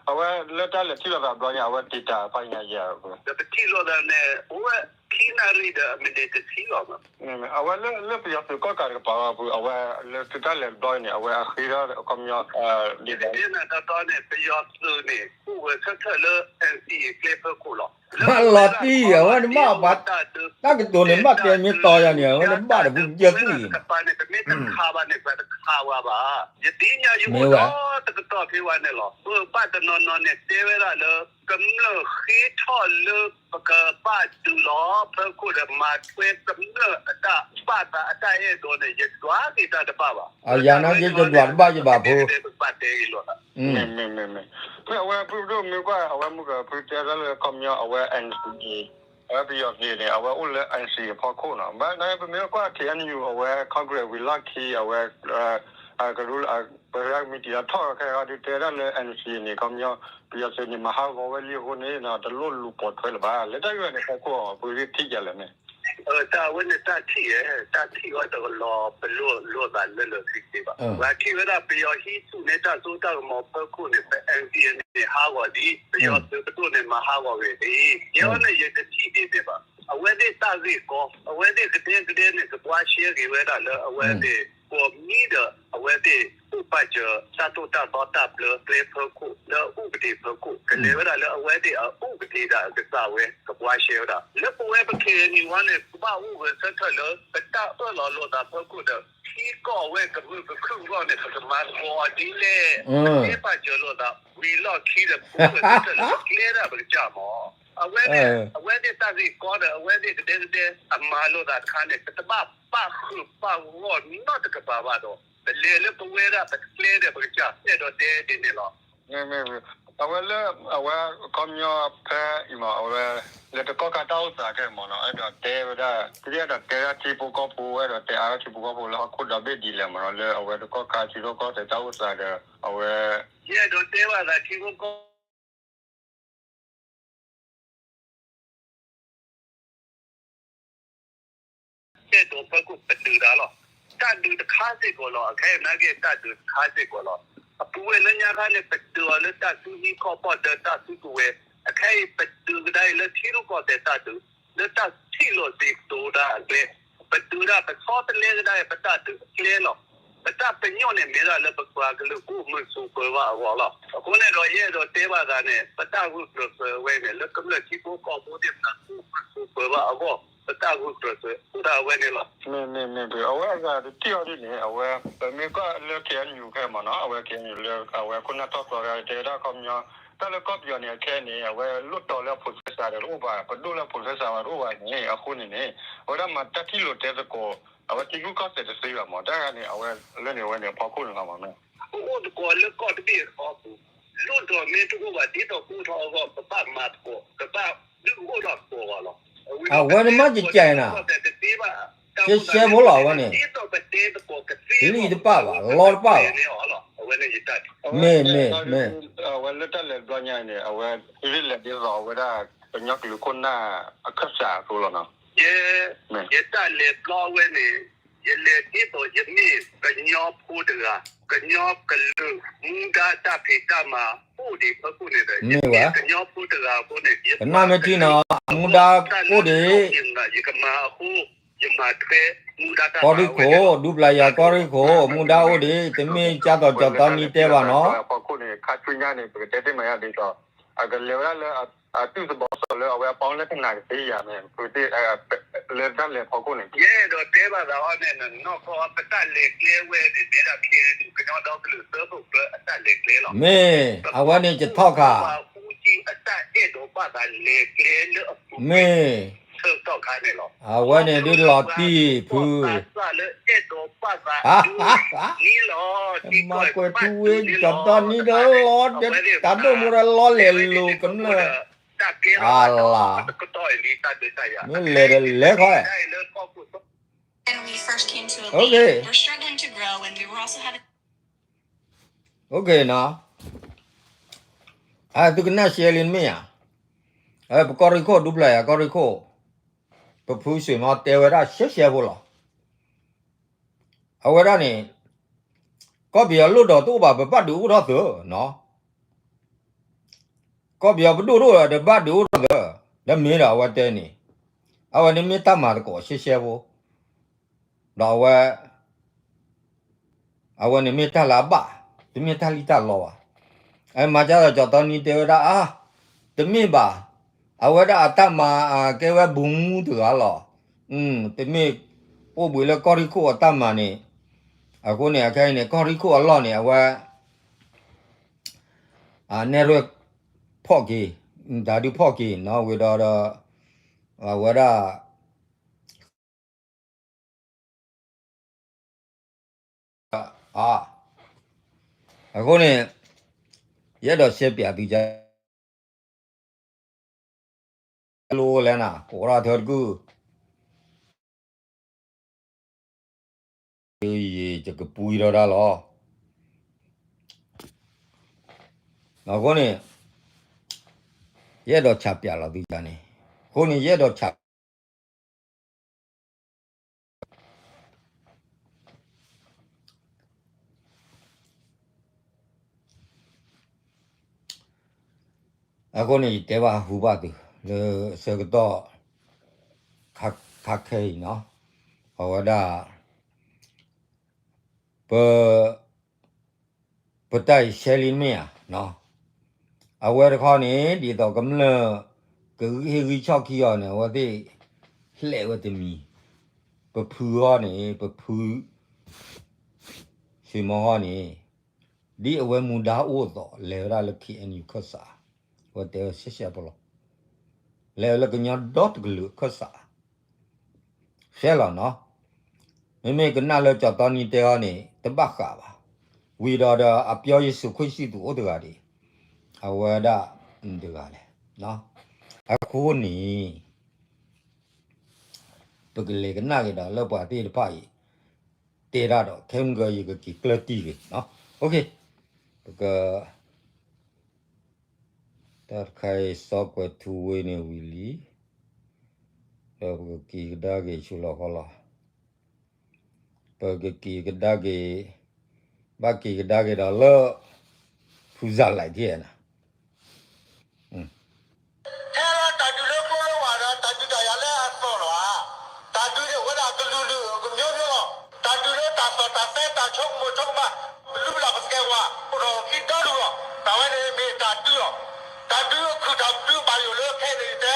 အဝဲလၢတၢ်လဲၤထံၣ်လိာ်သးဘျီညါ အဝဲတံာ်တာ်ဖးညါယၤ, ဒီးပထံၣ်လိာ်သးန့ၣ် အိၣ်ဝဲခံနၣ်ရံၣ်ဒီးအမံးနံးတဆံလီၤ. အဝဲလၢပယီၤသုးကီၢ်ကးတကပၤလီၤဖု, အဝဲလၢသုတၢ်လဲၤတဘျီအံၤန့ၣ် အဝဲအဃ့ထီၣ်အခီပညီ ဒ်န့ၣ် တၢ်တီန့ၣ် ပယီၤသုးန့ၣ် အိၣ်ဂၢၢ်ဆၢထၢၣ်လၢ NCA ကျဲဖၢခိၣ်လီၤ. လီၤတံၢ် အဝဲန့ၣ်ဘၣ်ပှၤ တၢ်ကတိၤန့ၣ် ဘၣ်တဲမ့ၢ်တီယၤန့ၣ် အဝဲန့ၣ်ဘၣ်ဒီးဖုကစၢၢ်သွံၣ်န့ၣ် တကပၤန့ၣ် ပမ့ၢ်တခးဘၣ်န့ၣ် ပတခးဝဲဘၣ်. ယသ့ၣ်ညါယအိၣ်ဒီးတကတီၢ်ဖဲဝဲန့ၣ်လီၤ. ပဘၣ်တနီၤနီၤန့ၣ် တဲဝဲဒၣ်လၢ ကမျၢၢ်ဃ့ထီၣ်လၢပကဘၣ်ဒုးလီၤ ဖၢခိၣ်ဒီးမၤထွဲကမျၢၢ်အတၢ်ဘၣ်သးအတၢ်အဲၣ်ဒိးန့ၣ် ယဒွးက့ၤတၢ်တဘၣ်ဘၣ်. ယၤန့ၣ် ယတဒွးတဘၣ်ယဘၣ်ဖိ ပကတဲပကဘၣ်တဲဂ့ၤလိာ်သး မ့ၢ် မ့ၢ် မ့ၢ် မ့ၢ် ဖဲအဝဲဖုဒိၣ်မ့ၢ်ကွၢ် အဝဲမုၢ်ကဖုတဲတၢ်လၢခီပညီ အဝဲ NCA အဝဲပယီၤသုးန့ၣ် အဝဲအိၣ်လၢ NCA အဖီခိၣ်နီၤ. ဘၣ်နာ်က့ ပမ့ၢ်ကွၢ် KNU အဝဲ Congress ဝံၤလီၢ်ခံ အဝဲ ကရူၢ် ပှၤမံၤတံၤလၢထီၣ်ခဲအံၤဒုးတဲဒၣ်လၢ NCA န့ၣ် ခီပညီ ပယီၤသုးန့ၣ် မၤဟးဂီၤဝဲလံအဃိန့ၣ် တလိၣ်လူၤပိာ်ထွဲလၢၤဘၣ်. လၢတၢ်ဂ့ၢ်န့ၣ် ဖီခိၣ်အီၤ ပကထံၣ်ကလဲၣ်န့ၣ် တၢ်ဝဲန့ၣ်တၢ်ထံၣ်ဧါ, တၢ်ထံၣ်ဝဲတကလီၤ ပလိၣ်လိာ်သးလၢလၢာ်ဆ့ဆ့ဘၣ်. ပှၤထံၣ်ဝဲဒၣ်ပယီၤဟံးဆူၣ်န့ၢ်တၢ်စိတၢ်ကမီၤဖၢခိၣ်န့ၣ် ပ NCA န့ၣ်ဟးဂီၤဒံး, ပယီၤသုးပဒိၣ်န့ၣ်မၤဟးဂီၤဂ့ၤဒံး, ယဲန့ၣ်ယတထံၣ်ဒံးန့ၣ်ဘၣ်. အဝဲသ့ၣ်တၢ်ဂ့ၢ်ကီ, အဝဲသ့ၣ်ကဒဲကဒဲန့ၣ် ကဘှါရှဲဂ့ၤဝဲဒၣ်လၢအဝဲသ့ၣ် ကိးမံၤဒီး အဝဲသ့ၣ်အိၣ်ပာ်စၢၤတၢ်သိၣ်တၢ်သီတၢ်ဘျၢကျဲဖၢခိၣ် လၢအူပဒ့ၣ်ဖၢခိၣ် ကလဲၤဝဲဒၣ်လၢအဝဲသ့ၣ်အအူပဒ့ၣ်ဒီးအကစၢ်ဝဲ ကဘှါရှဲဝဲဒၣ်. လၢပဝဲပ KNU န့ၣ် ပဘၣ်အိၣ်ဂၢၢ်ဆၢထၢၣ်လၢ ပတၢ်အၢၣ်လီၤလိာ်သးဖၢခိၣ်ဒီး ထံကီၢ်ဝဲကမုာ်ကခုၣ်အဂီၢ်န့ၣ် ပကမၤသကိးအီၤဒ်လဲၣ်. ပတဲပာ်စၢၤလိာ်သး ဝံၤလီၢ်ခံဒီး ပအိၣ်ဂၢၢ်ဆၢထၢၣ်လၢပကျဲဒၣ်ပကစၢ်မး အဝဲသ့ၣ် အဝဲသ့ၣ်တၢ်ဂ့ၢ်ကီဒီး အဝဲသ့ၣ်ကဒဲကဒဲ အမၤလိာ်သးတခါန့ၣ် ပတဘၣ်ပာ်ဃုာ်ပာ်ဂီၢ်နီတကပၤဘၣ်ဒီး ပလဲၤလၢပဝဲဒၣ်ပကျဲဒီး ပကစၢ်အဲၣ်ဒိးတဲဒ်န့ၣ်လီၤ. အဝဲလၢ အဝဲခီပညီဖဲအံၤမး အဝဲ လၢတကီၢ်ခါတၢ်အိၣ်သးခဲအံၤမးနီၤ အဲၣ်ဒိးတဲဝဲဒၣ် ပအဲၣ်ဒိးတဲဒၣ်ထံဖိကီၢ်ဖိ အဲၣ်ဒိးတဲအါထံဖိကီၢ်ဖိလၢဟီၣ်ခိၣ်ဒီဘ့ၣ်ဒ်လဲၣ်မးနီၤ လၢအဝဲတကီၢ်ခါထံရူၢ်ကီၢ်သဲးတၢ်အိၣ်သးဒီး အဝဲ ယအဲၣ်ဒိးတဲဘၣ်သးထံဖိကီၢ် အဲၣ်ဒိးဖၢခိၣ်ပတုာ်တၢ်လီၤ. တၢ်ဒုးတခါစ့ၢ်ကီးလီၤ. အခဲအံၤနာ်က့ တၢ်ဒုးတခါစ့ၢ်ကီးလီၤ. အပူၤဝဲလၢညါခါန့ၣ် ပတုာ်အီၤလၢတၢ်စုဟံးခီၣ်ဖီၣ်ဒီးတၢ်စုကဝဲၤ, အခဲအံၤပတုာ်ကဒါအံၤလၢထံရူၢ်ကီၢ်သဲးတၢ်ဒုး, လၢတၢ်ထံၣ်လိာ်သကိးတၢ်အကျဲ, ပတုာ်ဒၣ်ပဆီတလဲကဒါအံၤ ပတၢ်ဒုးအကျဲလီၤ. ပတၢ်ပညိၣ်န့ၣ်မ့ၢ်ဒၣ်လၢပပှၤကလုာ်ကအိၣ်မုာ်ဆိးပၢၤဘၣ်အဂီၢ်လီၤ. အဃိန့ၣ်ဒီးယအဲၣ်ဒိးတဲဘၣ်သးန့ၣ် ပတၢ်ဂုာ်ကျဲးစၢးဝဲန့ၣ် လၢကမျၢၢ်ထံဖိကီၢ်ဖိသ့ၣ်တဖၣ် ကအိၣ်မုာ်ဆိးပၢၤဘၣ်အဂီၢ် ပတၢ်ဂုာ်ကျဲးစၢးအိၣ်ဒၣ်ဝဲန့ၣ်လီၤ. မ့ၢ် မ့ၢ် မ့ၢ် အဝဲအဂၤတထံၣ်အီၤဒ်န့ၣ် အဝဲ ပမ့ၢ်ကွၢ်လၢ KNU ခဲအံၤမးနီၤ အဝဲ KNU လၢအဝဲခိၣ်နၢ်ထီၣ်ကျီတဂၤတဲဝဲဒၣ်ခီပညီ တၢ်လၢကီၢ်ပယီၤန့ၣ် အခဲအံၤန့ၣ် အဝဲလိၣ်တီၤလၢအ processor ဒီးတအိၣ်ဘၣ်, ပဒိၣ်လၢအ processor ဝဲတအိၣ်ဘၣ်န့ၣ် အဃိန့ၣ်န့ၣ် အဝဲဒၣ်မၤတၢ်ထံၣ်လိာ်တဲသကိး အဝဲထံရူၢ်ကီၢ်သဲးတသ့ဘၣ်မး တၢ်ဂၤန့ၣ် အဝဲလၢန့ၣ် အဝဲန့ၣ်အဖီခိၣ်န့ၣ်လီၤမးနီၤ. ပအိၣ်သကိးလၢကီၢ်တဘ့ၣ်အဖီခိၣ် လိၣ်တီၤမ့ၢ်တအိၣ်ဘၣ် ဒ်သိးကအိၣ်ထီၣ်အဂီၢ် ပဘၣ်မၤသကိး ပဘၣ်ဒုးအိၣ်ထီၣ်သကိးအီၤလီၤ. အဝဲန့ၣ်မ့ၢ်ကကဲနၤ တသ့ဘၣ် ရှဲရှဲဖိလီၤ အဝဲန့ၣ် ဒ်သိးပတဲသကိးကသ့ လံာ်တပာ်ဘၣ် လီတပာ်ဘၣ် မ့ၢ် မ့ၢ် မ့ၢ် အဝဲလၢတၢ်လဲၤတဘျီညါအံၤန့ၣ် အဝဲ သုလဲၤဒ်သိးအဝဲဒၣ် ကညီကလုာ်ခိၣ်နၢ်အခၢၣ်စးအသိးလီၤနီၤ. ယဲ ယတၢ်လဲၤတဘျီအဝဲန့ၣ် ယလဲၤဒ်သိးယမ့ၢ်ကညီဖိတဂၤ, ကညီကလုာ် မူဒါတၢ်ဖံးတၢ်မၤအိၣ်ဒံးဖၢခိၣ်န့ၣ်ဒီး ယမ့ၢ်ကညီဖိတဂၤအဃိန့ၣ် ယကနၣ်မ့ၢ်ထံနီၤ မူဒါအိၣ်ဒံး ယကမၤအဃိ ယမၤထွဲမူဒါတၢ် ကီၢ်ရ့ၣ်ခိၣ် ဒူပျၤယၤကီၢ်ရ့ၣ်ခိၣ် မူဒါအိၣ်ဒံး တမ့ၢ်ကၢ်သိးကၠီၤသီမံၤတဲဘၣ်နီၤ. ဖီခိၣ်န့ၣ် ခါဆူညါန့ၣ် ပကတဲသ့ၣ်မးယါဒ်သိး အကလဲၤဝဲဒၣ်လၢ အသုးသဘီစိလၢအဝဲအပီလၢကနၣ်ကသ့ယၤန့ၣ် ပကသ့ၣ် လၢတၢ်လဲၤဖီခိၣ်န့ၣ် ယအဲၣ်ဒိးတဲဘၣ်သးအီၤန့ၣ် နီၢ်ကီၢ်ပတၢ်လဲၤကျဲဝဲန့ၣ် မ့ၢ်ဒၣ် KNU ကညီဒီကလုာ်သၢခိၣ်သၢအတၢ်လဲၤကျဲလီၤ. မ့ၢ် အဝဲန့ၣ်ယထီၣ်ခး ပပှၤဟူးကံအတၢ်အဲၣ်ဒိးဘၣ်သးလဲၤကျဲလၢအပူၤ မ့ၢ် အဝဲန့ၣ်ဒုးလီၤတံၢ်ဖု, မၤကွဲးထူဝ့ကၠီၣ်တီနံဒၢလီၤ, တၢ်ဒိၣ်မူဒီးလီၤလဲၤလိၤကမျၢၢ်, အလၤ, မ့ၢ်လဲၤဒီးလဲၤခီ, okay, okay နီၤ, သုကနၣ်ရှဲလံမ့ၢ်ဧါ, ပကီၢ်ရ့ၣ်ခိၣ်ဒူပျၢ်ယၤ ကီၢ်ရ့ၣ်ခိၣ်, ပဖုစ့ၣ်မီတဲဝဲဒၣ်ရှဲရှဲဖိလီၤ. အဝဲဒၣ်န့ၣ်, ကီၢ်ပယီၤလီၢ်ဒီးတအိၣ်ဘၣ် ပဘၣ်ဒုးအိၣ်ထီၣ်သၢနီၤ, ကီၢ်ပယီၤပဒိၣ်တအိၣ်ဒီး တဘၣ်ဒုးအိၣ်ထီၣ်သၢ, ဒီးမ့ၢ်ဒီးအဝဲတဲန့ၣ်, အဝဲန့ၣ်မ့ၢ်တၢ်မၤသကိးရှဲရှဲဖိ, ဒီးအဝဲ အဝဲန့ၣ်မ့ၢ်တၢ်လၢအဘၣ်, တမ့ၢ်တၢ်လံၣ်တၢ်လီဘၣ်. အမၤကဒီးကၠီၣ်တီနံတဲဝဲဒၣ်အါ, တမ့ၢ်ဘၣ်, အဝဲဒၣ်အတၢ်မၤကဲဝဲဘိမူတဂၤလီၤ. တမ့ၢ်အိၣ်ဘှံးလၢကီၢ်ရ့ၣ်ခိၣ်အတၢ်မၤန့ၣ်, အဃိန့ၣ် အခဲအံၤန့ၣ် ကီၢ်ရ့ၣ်ခိၣ်အလီၢ်န့ၣ် အဝဲ နဲၣ်ရွဲၣ်ဖီၣ်က့ၤ, တၢ်ဒုးဖီၣ်က့ၤနီၤ ဝံၤဒီးဒီး အဝဲဒၣ် အဃိန့ၣ် ယအဲၣ်ဒိးရှဲပၠးသုက လိလဲၣ်နၤ ကိးထီၣ်ထၢတကုၢ် ယကပှံထီၣ်တၢ်လီၤ. အဃိန့ၣ် ယအဲၣ်ဒိးဆးပၠးလီၤသုကန့ၣ်, အဃိန့ၣ် ယအဲၣ်ဒိးဆး အဃိန့ၣ် ယတဲဘၣ်ဟူဘၣ်သု လၢဆၢကတီၢ် ခါခဲအံၤနီၤ, အဝဲဒၣ် ပ ပတၢ်အံၤရှဲလံမ့ၢ်ဧါ, အဝဲတခီန့ၣ် ဒ်သိးကမျၢၢ် ကဂံၢ်ဟ့ၣ်ဂံၢ်ဆီၣ်ခံအီၤန့ၣ် အဝဲသ့ၣ် လှဲၣ်ဝဲတမံၤ, ပဖုအီၤန့ၣ် ပဖု စ့ၣ်မီဟီန့ၣ် ဒ်အဝဲမူဒါအိၣ်အသိး လဲၤဝဲဒၣ်လၢ ခ့ၣ်အဲၣ်ယူၣ် ခၢၣ်စး, အဝဲတဲဝဲရှဲရှဲဖိလီၤ. လဲၤဝဲလၢကညီဒီတကလုာ်အခၢၣ်စး, ရှဲလီၤနီၤ. မ့မ့ၢ်ကနၣ်လၢကၠီၣ်တီနံတဲအီၤန့ၣ် တဘၣ်ဃးဘၣ်. ဝံၤဒီးဒီးအပျီယ့ၣ်ၡူးခရံာ်စံၣ်သူးအိၣ်တဂၤဒံး, အဝဲဒၣ်တဂၤလဲၣ်. အဃိန့ၣ် ပကလဲၤကနၣ်က့ၤဒီးလၢပှၤသ့ၣ်တဖၣ်အံၤ တဲတၢ်ဒီး ခဲမုၢ်ကယကက့ၤကျၢၢ်တံၢ်ဂ့ၤ, ပက တၢ်တခါအံၤ စီၤကွဲးထူဝ့န့ၣ်ဝံၤလံ, ဒီးပကက့ၤကဒါက့ၤဆူလီၢ်ဃီလီၤ. ပကက့ၤကဒါက့ၤ, ဘၣ်က့ၤကဒါက့ၤဒီးလၢ ဖုစၢ်လဲၣ်ထံၣ်နၤ ထဲလၢတၢ်ဒုးလၢကျိလၢဝၢ်ဒီး တၢ်ဒုးတၢ်ယၤလၢအသီၣ်လီၤဧါ. တၢ်ဒုးန့ၣ်အိၣ်ဝဲဒၣ်ကလုာ်လုာ်ကမျိုးမျိုးလီၤ. တၢ်ဒုးလၢတၢ်သီၣ်တၢ်သဲတၢ်ဆိကမိၣ်ဆိကမး, ပလုၢ်ပလၢ်ပသကဲးပဝး အိၣ်ထီၣ်ခံဒီဒူၣ်လီၤ. တၢ်ဝဲန့ၣ်မ့ၢ်တၢ်ဒုးလီၤ. တၢ်ဒုးအခုၣ်တၢ်ဒုးဘၣ်ယိၣ်လၢခဲအံၤန့ၣ်ယတဲ,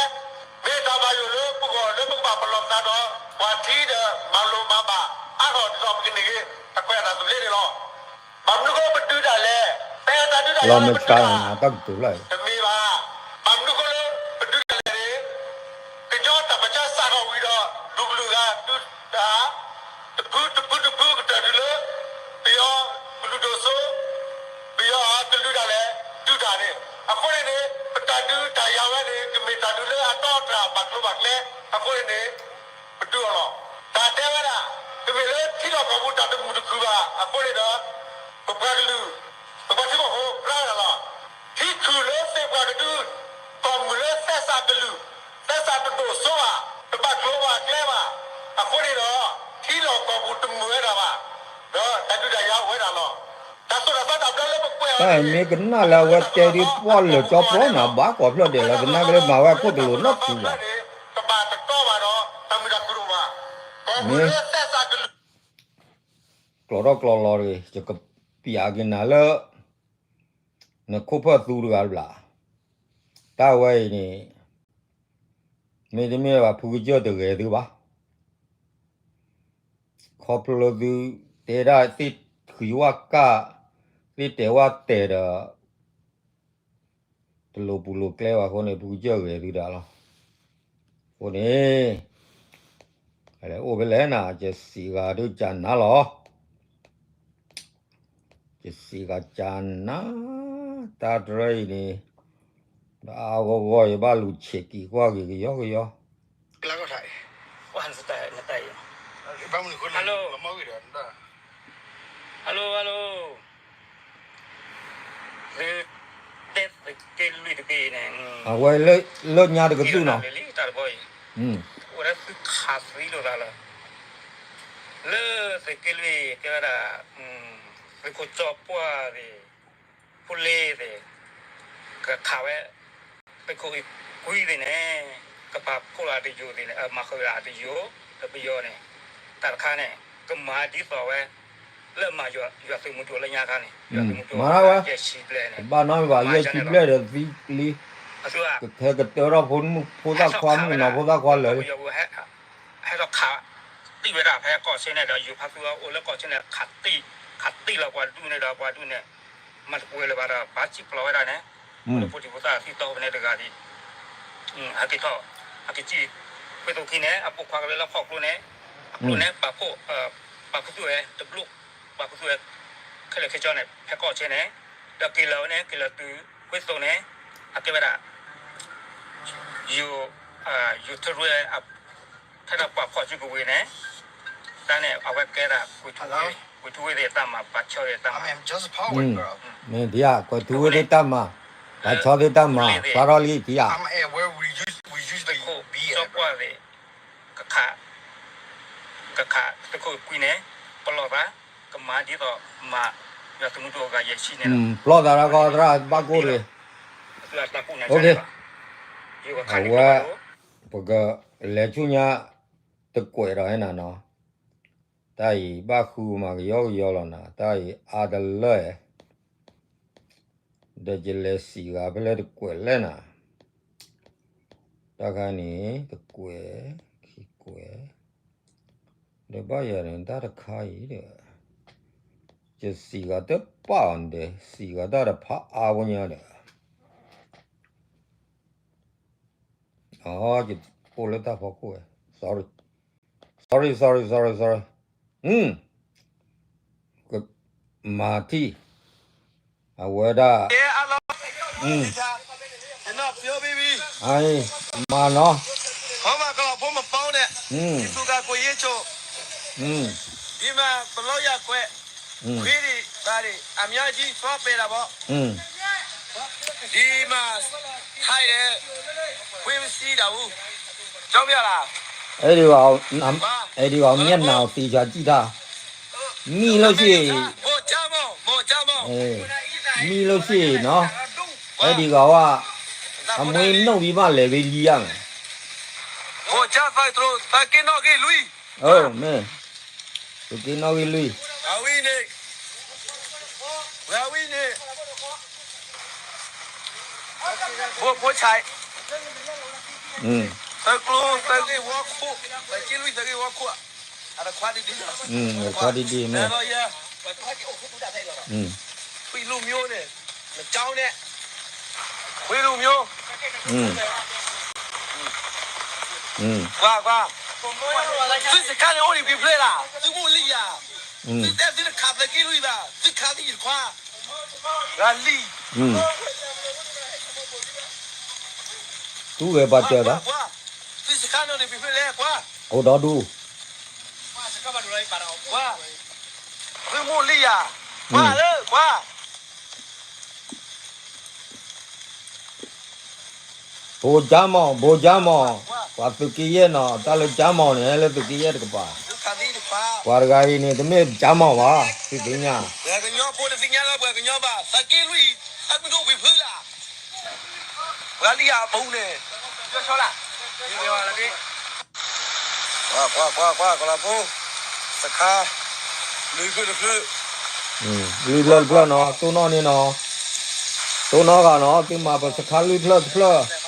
မ့ၢ်တၢ်ဘၣ်ယိၣ်လၢပဂီၢ်လၢပကဘၣ်ပလီၢ်ပသးဒီး ပှၤထံဒီးမၤလိာ်မၤဘၣ်အါထီၣ်ဒ်သိးပကန့ၢ်က့ၤ အခွဲးအတၢ်သဘျ့န့ၣ်လီၤ. ဘၣ်မနုၤဃိပဒုးတၢ်လဲၣ်, ဖဲတၢ်ဒုးတၢ်ယၤလၢပဒုးတၢ် တမ့ၢ်ဘၣ်. ဘၣ်မနုၤဃိလၢပဒုးတၢ်လဲၣ်န့ၣ်, ကညီတၢ်ပၢဆှၢစးထီၣ်ဝံၤဒီး ဒူၣ်ကလုာ်ဂၤဒုးတၢ် တဖုတဖုတဖုကတၢၢ်ဒုးလၢ ပယီၤကလုာ်ဒိၣ်စိ ပယီၤအကလုာ်ဒၣ်လဲာ် ဒုးတၢ်န့ၣ်, အဃိန့ၣ်န့ၣ် ပတၢ်ဒုးတၢ်ယၤဝဲန့ၣ် ကမ့ၢ်တၢ်ဒုးလၢအတီအတြၢ်ဘၣ်ကျိဘၣ်ကျဲ, အဃိန့ၣ်န့ၣ် ပဒုးအီၤလီၤ. တၢ်တဲဝဲဒၣ် တမ့ၢ်လၢထံလီၢ်ကီၢ်ပူၤတၢ်တမုာ်တခုၣ်ဘၣ်. အဃိန့ၣ်ဒီး ပပှၤကလုာ် ပပှၤထံဖိကီၢ်ဖိ ပြၢဝဲဒၣ်လီၤ. ထံခုၣ်လၢသ့ၣ်ပှၢ်ကဒု, ကီၢ်မုၢ်လၢသဲစးကလုာ်, သဲစးတဒိၣ်စိဘၣ်, တဘၣ်ကျိဘၣ်ကျဲဘၣ်. အဃိန့ၣ်ဒီး ထံလီၢ်ကီၢ်ပူၤတမုာ်ဝဲဒၣ်ဘၣ်. ဒီးတၢ်ဒုးတၢ်ယၤအိၣ်ဝဲဒၣ်လီၤ. တၢ်သိၣ်တၢ်သီတၢ်ဘျၢလၢပကွဲးအီၤန့ၣ် မ့ၢ်ကနၣ်လၢအဝဲတဲဒ်ပှၢ်လၢာ်ကၠီပျီနၤ ဘၣ်ကွၢ်ဖျၢၣ်ဒဲးလီၤ သနာ်က့လၢမၤဝဲအခိၣ်တလိာ်နီတပူၤဘၣ်. ကဘၣ်တတီဘၣ်ဒီး တၢ်မုာ်တၢ်ခုၣ်တအိၣ်ဘၣ်. ကီၢ်မုၢ်လၢသဲစးကလုာ် ကျိာ်ထီၣ်ကျိာ်လီၤတဂ့ၤ ယကပျးက့ၤနၤလၢ နခိၣ်ဖၢၣ်သူတဂၤတဘျီ, တၢ်ဝဲအံၤန့ၣ် မ့တမ့ၢ်ဘၣ်ဖုကစၢၢ်တဂဲၤသုဘၣ်. ခီဖျိလၢသု တဲဒၣ်သ့ၣ်ဃံးဝၣ်ကၢ် သ့ၣ်တဲာ်ဝၣ်တဲာ်ဒီး တလိၤပူၤလိၤကျဲဘၣ်အဃိန့ၣ် ဖုကစၢၢ်ဂဲၤသုဒၣ်လီၤ. အဃိန့ၣ် အိၣ်ဖဲလဲၣ်နၤ ယစံးဂၤဒုးကနၤလီၤ. ယစံးဂၤကနၤ တၢ်တရၢအံၤန့ၣ် အါအါဂီၢ်ဂီၢ် ယဘၣ်လူၤဆဲးက့ၤကွၢ်က့ၤကယီကယီ Hello, hello. လၢတဲသုးက့လွံၢ်တဘ့ၣ်န့ၣ် အဝဲလၢညါတကသူၣ်နီၤ တၢ်တဘီအံၤ အိၣ်ဝဲဒၣ်သုးခးသံလိာ်သးလၢ လၢသုးက့လွံၢ်ကဲဝဲဒၣ် သုးခိၣ်ကၠီပှၢ်သ့ၣ် ဖိလ့သ့ၣ် ကခးဝဲ သုးခိၣ်အံၤကွံသ့ၣ်န့ၣ် ကပာ်ဖှိၣ်လီၤအတယိာ်သ့ၣ်န့ၣ် မၤဃုာ်လီၤအတယိာ် လၢပယီၤန့ၣ် တၢ်တခါန့ၣ် ကမၤဒ်သိးဝဲ လၢမၤယွၤသုးမုၢ်ဒိၣ်လၢညါခါန့ၣ် ယွၤသုးမုၢ်ဒိၣ်မၤထီၣ်ဝဲ ယဲၢ်ဆံဘျဲၣ်န့ၣ် ဘၣ်နီတမံၤဘၣ် ယဲၢ်ဆံဘျဲၣ်ဒီးသံလံ ကဟဲကတၢၢ်ထီၣ်ဖိမုၣ်ဖိသၣ်ခွါမုၣ်ကနီၤဖိသၣ်ခွါလၢာ်လံ ဟဲထီၣ်ခး တံၢ်ဝဲဒၣ်ဖဲကီၢ်ဆၢန့ၣ်ဒီး ယိၤဖးသူအအိၣ်လၢကီၢ်ဆၢန့ၣ် ခးတံၢ်လီၤပှၤဒူၣ်န့ၣ်ဒီးပှၤဒူၣ်န့ၣ် မၤတပှဲၤလၢၤဘၣ်ဒီး ဘၣ်စံၣ်ဖျိးဝဲဒၣ်န့ၣ် လၢဖိဒံဖိသၣ်သံတီၢ်ဖဲန့ၣ်တဂၤဒံး ဟဲက့ၤထီၣ် ဟဲက့ၤစံၣ် ဝ့ၢ်သိခံန့ၣ် အပိာ်ခွါကရၢလၢဖီၣ်ကျိန့ၣ် အကျိန့ၣ် ပာ်ဖှိၣ် ပာ်ဖှိၣ်သူၣ်ဝဲတဘျိ ပာ်ဖှိၣ်သူၣ်ဝဲ ခဲလၢာ်ခဲဆ့န့ၣ် ဖဲကီၢ်ဆၢန့ၣ် ဒီးက့ၤလီၤဝဲန့ၣ် က့ၤလီၤတုၤ ဝ့ၢ်သိန့ၣ် အကဲဝဲဒၣ် ယိၤ ယိၤထရၢ ဖဲဒၣ်ပှၤဖီၣ်စုကဝ့ၤန့ၣ် တၢ်န့ၣ် အဝဲကဲဒၣ် ကွဲၤထူဝ့ၢ်သ့ၣ်တၢ်မၤ ပှၤဆီသ့ၣ်တၢ်မၤ မ့ၢ်ဒ် ကွဲၤထူဝ့ၢ်သ့ၣ်တၢ်မၤ ပှၤဆီသ့ၣ်တၢ်မၤ ဖျါထီၣ်လံဒ်ဧါ သုးခိၣ်စီၤကွၢ်သ့ၣ် ကခး ကခး သုးခိၣ်ကွံန့ၣ် ပလီၢ်သး ကမၤဒ်သိးမၤ ယွၤသုးမုၢ်ဒိၣ်အဂၤယဲၢ်ဆံန့ၣ်လီၤ ပလီၢ်သးတၢ်ကီတရၢ်ဘၣ်ကိၣ်ရ့ၣ် အဝဲ ပကလဲၤဆူညါ တကွဲးဒီးဟဲနၤနီၤ တၢ်အံၤဘၣ်ဃုမၤကယီကယီလီၤနၤ တၢ်အံၤအါတလၢ ဒီးယလဲၤစံးဂၤဖဲလဲၣ်တကွဲးလဲၣ်နၤ တၢ်ခါန့ၣ် တကွဲး ခံကွဲး ဒီးဘၣ်ယၤန့ၣ် တၢ်တခါအံၤဒီး ယစံးဂၤတပာ်အီၤန့ၣ်ဒီး စံးဂၤတၢ်တဖးအါဝဲညါဒီး အိၣ်လၢတၢ်ဖီခိၣ်ဝဲ sorry sorry sorry sorry ကမၤထံၣ် အဝဲဒၣ် မၤနီၤ ဒီး အဲဒံးဘၣ် မျက်နှာကိုသေချာကြည့်တာ မိလို့ရှိရင် မိလို့ရှိရင်နော် အဲဒံးကဝါ အမွေးနှုတ်ပြီးမှလဲၤပြီးလီရမယ် မ့ၢ် သုးက့နီၣ်ဂံၢ်လွံၢ် ဝဲဝံၤန့ၣ် ဘိၣ်ဘိၣ်ဆဲး သၢကျိသၢဂ့ၢ်ဝီခိၣ် သုးက့လွံၢ်သၢဂ့ၢ်ဝီခိၣ် အတခွါဒ်ဒ် ခွါဒ်ဒ်မ့ၢ် ခွံလူမျိုးန့ၣ် နကၠီန့ၣ် ခွံလူမျိုး ကွၢ်ကွၢ် သုစခါန့ၣ်အိၣ်ဒံးဖဲဖျၢၣ်လၢ သုမိၢ်လံယၤ သုတဲသုတခးသုးက့လွံၢ်ဘၣ် သုခးသုယတခွါ ဂၤလံ တူၢ်ဂဲၤပှၤစၢၤဒီး သုစခါန့ၣ်အိၣ်ဒံးဖဲဖျၢၣ်လဲၣ် ကွၢ် အိၣ်ဒီဒူ ကွၢ် သုမိၢ်လံယၤ ကွၢ်လၢကွၢ် ဘိကၠါမီၢ် ဘိကၠါမီၢ် ပှၤသုးက့ယဲၢ်နီၤ တၢ်လၢကၠါမီၢ်န့ၣ် လၢသုးက့ယဲၢ်တကပၤ ပှၤတဂၤအံၤန့ၣ် တမ့ၢ်ကၠါမီၢ်ဘၣ် သုသ့ၣ်ညါ ပှၤကညီဖိတသ့ၣ်ညါလၢပှၤကညီဘၣ် သုးက့လွံၢ် အမုၢ်ဒိၣ်ဝံၤဖုလၢ် ပှၤလံယၤအပူၤန့ၣ် ကွၢ်ကွၢ်ကွၢ်ကွၢ် ကလီၤဖိ စခါ လွံၢ်ဖျၢၣ်တဖျၢၣ် လွံၢ်ဖျၢၣ်တဖျၢၣ်နီၤ တိၢ်နီၣ်န့ၣ်နီၤ တိၢ်နီၣ်ဂၤနီၤ သုမၤပစခါလွံၢ်ဖျၢၣ်တဖျၢၣ် ဖိလ့အ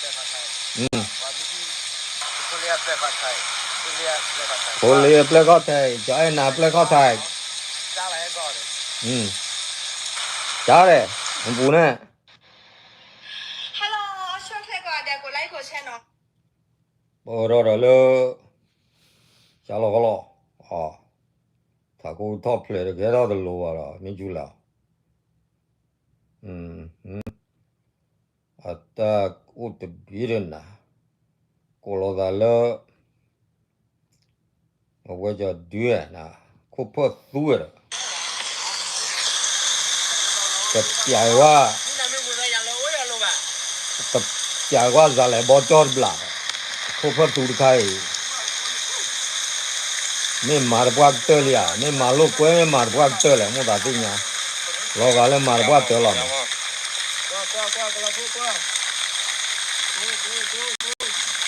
ပျဲၢ်ခီၣ်ထံး ကၠီအဲၣ်နၤပျဲၢ်ခီၣ်ထံး ကၠါလဲၣ် နပူၤန့ၣ် Hello ဆှၢချ့ကီးဒဲး ကိးlikeကိးshareနီၤ အၢၣ်ထီၣ်ဒီးလၢ ကၠၢလီၤကလီၤ, ထးခိၣ်ထီၣ်ဖျဲးတကဲထီၣ်တလိၤဘၣ်ဒီး မ့ၢ်ကၠူလၢ်, အတၢ်အိၣ်တဘ့ၣ်ဒီးနၤ, ကိးလီၤသးလၢ အဝဲကၠီဒု, ခိၣ်ဖၢၣ်သူဝဲဒီး တပျးဝဲ, တပျးဝဲ စၤလဲၤဘီကၠီတဘျး, ခိၣ်ဖၢၣ်သူတခါအံၤ, မ့ၢ်မၤတပှၢ်ကတၢၢ်လံဧါ, မ့ၢ်မၤလိာ်ကွဲ မ့ၢ်မၤတပှၢ်ကတၢၢ်လဲၣ် မိၢ်သးသ့ၣ်ညါ, လီၤဂာ်လၢမၤတပှၢ်ကတၢၢ်လီၤမး.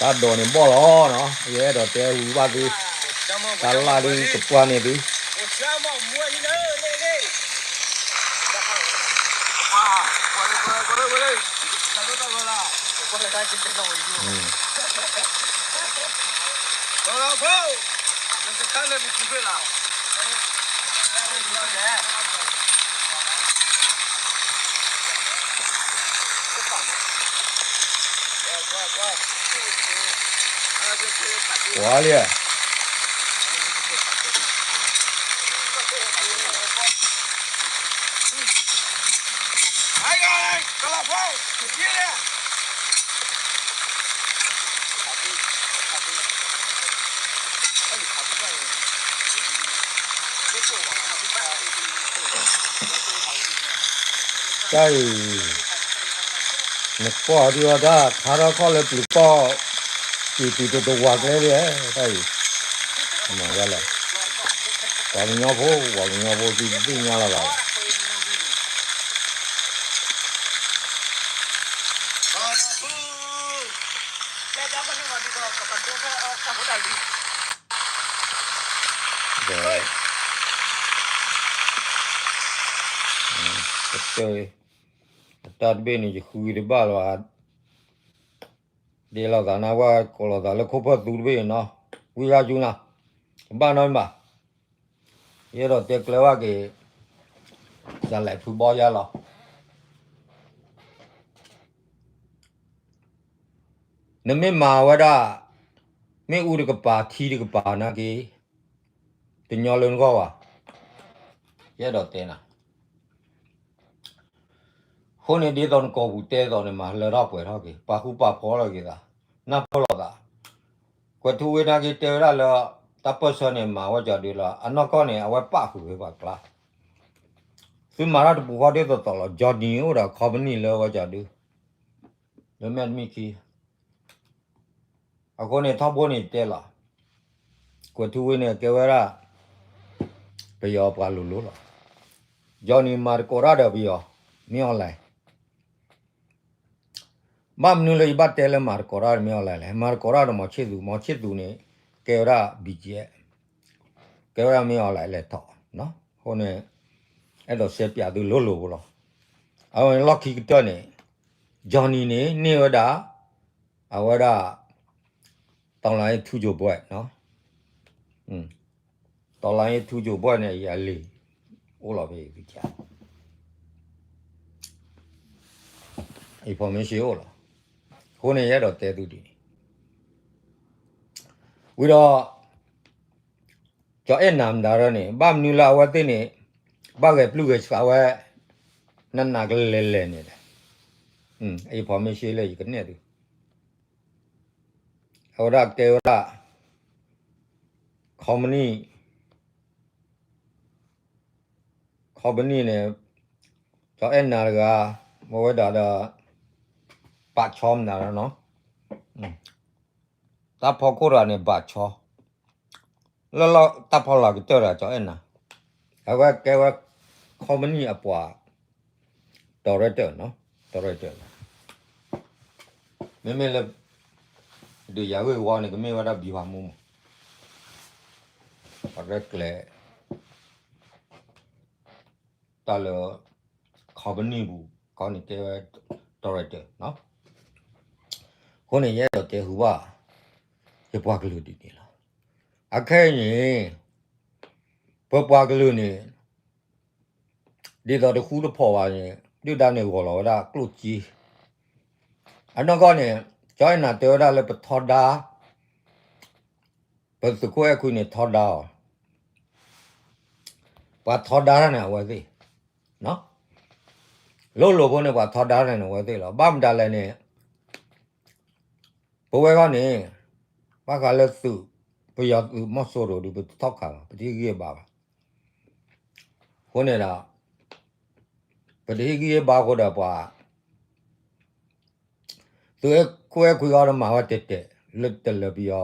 တၢ်ဒိးန့ၣ်ဘီၣ်လီၤနီၤ, ယအဲၣ်ဒိးတဲဝံၤဘၣ်သု, တၢ်လၢ်ဒုကပှၢ်န့ၣ်သု, ကွၢ်လံ, တၢ်အံၤ, နကွၢ်ဒံးဝဲဒၣ် ခါထီၣ်ခီၣ်လၢပျုၤကီၢ်, ပျုၤတုၤတဝၤကျဲဒ်, တၢ်အံၤ, မၤဒ်လဲၣ်, ပှၤကညီဖိ ပှၤကညီဖိသုတသ့ၣ်ညါလီၤဘၣ်. ကတၢၢ်, အတၢ်တဘ့ၣ်န့ၣ် ယဃုတဘၣ်လီၤ, ဒ်လိာ်သးနၢ်ဝဲ ကိးလိာ်သးလၢခိၣ်ဖၢၣ်သူတဘ့ၣ်နီၤ, ဝံသးစူၤနီၤ, တဘၣ်နီတမံၤဘၣ်, ယအဲၣ်ဒိးတဲကျၢၤဘၣ်က့ၤ, စၤလဲၤဖုဘီယါလီၤ. နမ့ၢ်မၤဝဲဒၣ်, မ့ၣ်အူတကပၤ ထံတကပၤနာ်က့, တညီလၢနဂီၢ်ဘၣ်, ယအဲၣ်ဒိးတဲနၤ. အဃိန့ၣ်ဒ်သိးနကိာ်ပူၤတဲသိးန့ၣ် မၤလၢထီၣ်ပှဲၤထီၣ်က့ၤ ပာ်ဃူပာ်ဖိးလီၤက့ၤသး, နၢ်ပၢၢ်လိာ်သး, ကွဲးထူဝ့နာ်က့တဲဝဲဒၣ်လၢ, တၢ်ပၢၢ်ဆၢန့ၣ် မၤဝဲကၠီဒုလီၤ, အနီၢ်ကီၢ်န့ၣ် အဝဲပာ်ဃုာ်ဝဲပှၤကျါ, သုမၤတၢ်တပူၤဃီဒ်သိးသိးလီၤ, ကၠီနံၤအိၣ်ဒီး company လၢဝဲကၠီဒု, လၢမဲာ်တမံၤခံ အဃိန့ၣ်ထီဘိန့ၣ်တဲလီၤ, ကွဲးထူဝ့န့ၣ်ကဲဝဲဒၣ်, ပယီၤပှၤလိၤလိၤလီၤ, ကၠီနံၤမၤသကိးတၢ်ဒီးပယီၤ, မ့ၢ်အီၤလဲၣ်, ဘၣ်မနုၤလၢယဘၣ်တဲလၢမၤသကိးတၢ်ဒီးမ့ၢ်အီၤလဲၣ်လဲၣ်, မၤသကိးတၢ်ဒီးမီၤဆ့ၣ်သူ, မီၤဆ့ၣ်သူန့ၣ်, ကဲဝဲဒၣ် ဘံကဲ, ကဲဝဲဒၣ်မ့ၢ်အီၤလဲၣ်လဲၣ်ထီၣ်, အဃိန့ၣ်, အဲၣ်ဒိးရှဲပၠးသုလိၤလိၤဖိလီၤ, အဝဲန့ၣ်လီၢ်ခံကတၢၢ်န့ၣ်, ကၠီနံၤန့ၣ် န့ၢ်ဝဲဒၣ်, အဝဲဒၣ်, တီၤလါအ့ၣ်ထူကၠိၤဘွဲၣ်, တီၤလါအ့ၣ်ထူကၠိၤဘွဲၣ်န့ၣ် ယအလံာ်, အိၣ်လီၤဖဲယကစၢ်, information အိၣ်လီၤ, အဃိန့ၣ် ယအဲၣ်ဒိးတဲသုဒ်န့ၣ်, ဝံၤဒီး, ကၠီအဲၣ်နၤမတၤရၢန့ၣ် ဘၣ်မနုၤလၢအဝဲသ့ၣ်န့ၣ်, ဘၣ်ဂဲၤပျုၢ်ဂဲၤဆှးဝဲ, နးနးကလဲၤလဲၤန့ၣ်လဲၣ်, information လၢယကနဲၣ်သု, အဝဲဒၣ်ကဲဝဲဒၣ်, company, company န့ၣ်, ကၠီအဲၣ်နၤတဂၤ, မ့ၢ်ဝဲဒၣ်ဒီး, ပာ်ဆီမတၤရၢနီၤ, တၢ်ဖီခိၣ်တဂၤန့ၣ် ဘၣ်ဆီ, လၢလီၢ်တၢ်ဖီလာ်ကတၢၢ်တဂၤ ကၠီအဲၣ်နၤ, အဝဲကဲဝဲ, company အပှၤ, director, director, မ့မ့ၢ်လၢ, ဒုးယၤဂ့ၢ်ဝီန့ၣ် ကမ့ၢ်ဝဲဒၣ်ဘံၤဖးမူမး, အရဲကျဲၤ တၢ်လၢ, company ပူၤ, ခီန့ၣ်တဲဝဲ, director, အဃိန့ၣ် ယအဲၣ်ဒိးတဲဃုာ်ဘၣ်, ယပှၤကလုာ်ဒ်န့ၣ်လီၤ, အခဲအံၤန့ၣ်, ပပှၤကလုာ်န့ၣ်, ဒ်သိးတဃူတဖိးဘၣ်န့ၣ် ဒုၣ်ဒါန့ၣ်ဂီၤလီၤဝဲဒၣ်ကျိၣ်စ့, အနီၢ်ကီၢ်န့ၣ်, ကၠီအဲၣ်နၤတဲဝဲဒၣ်လၢပထီဒါ, ပသုးခိၣ်အဲၣ်ခွံန့ၣ်ထီဒါအီၤ, ပှၤထီဒါတၢ်န့ၣ်အဝဲသ့ၣ်, လိၤလိၤဖိန့ၣ် ပှၤထီဒါတၢ်န့ၣ်အဝဲသ့ၣ်လီၤ. ဘၣ်မတၤလဲၣ်န့ၣ် ပဝဲဂီၢ်န့ၣ် ဘၣ်ဃးလၢသုး ပယီၤသုးမီၤစိရိၤဒီး ပတထီၣ်ခးဘၣ်, ပတဟ့ၣ်ဂံၢ်ဘါဘၣ်. အဃိန့ၣ်ဒီး ပတဟ့ၣ်ဂံၢ်ဟ့ၣ်ဘါအဃိဒီးပှၤ သုးခိၣ်အဲၣ်ခွံအီၤဒီးမၤဝဲတဲာ်တဲာ်, လၢတလၢပယီၤ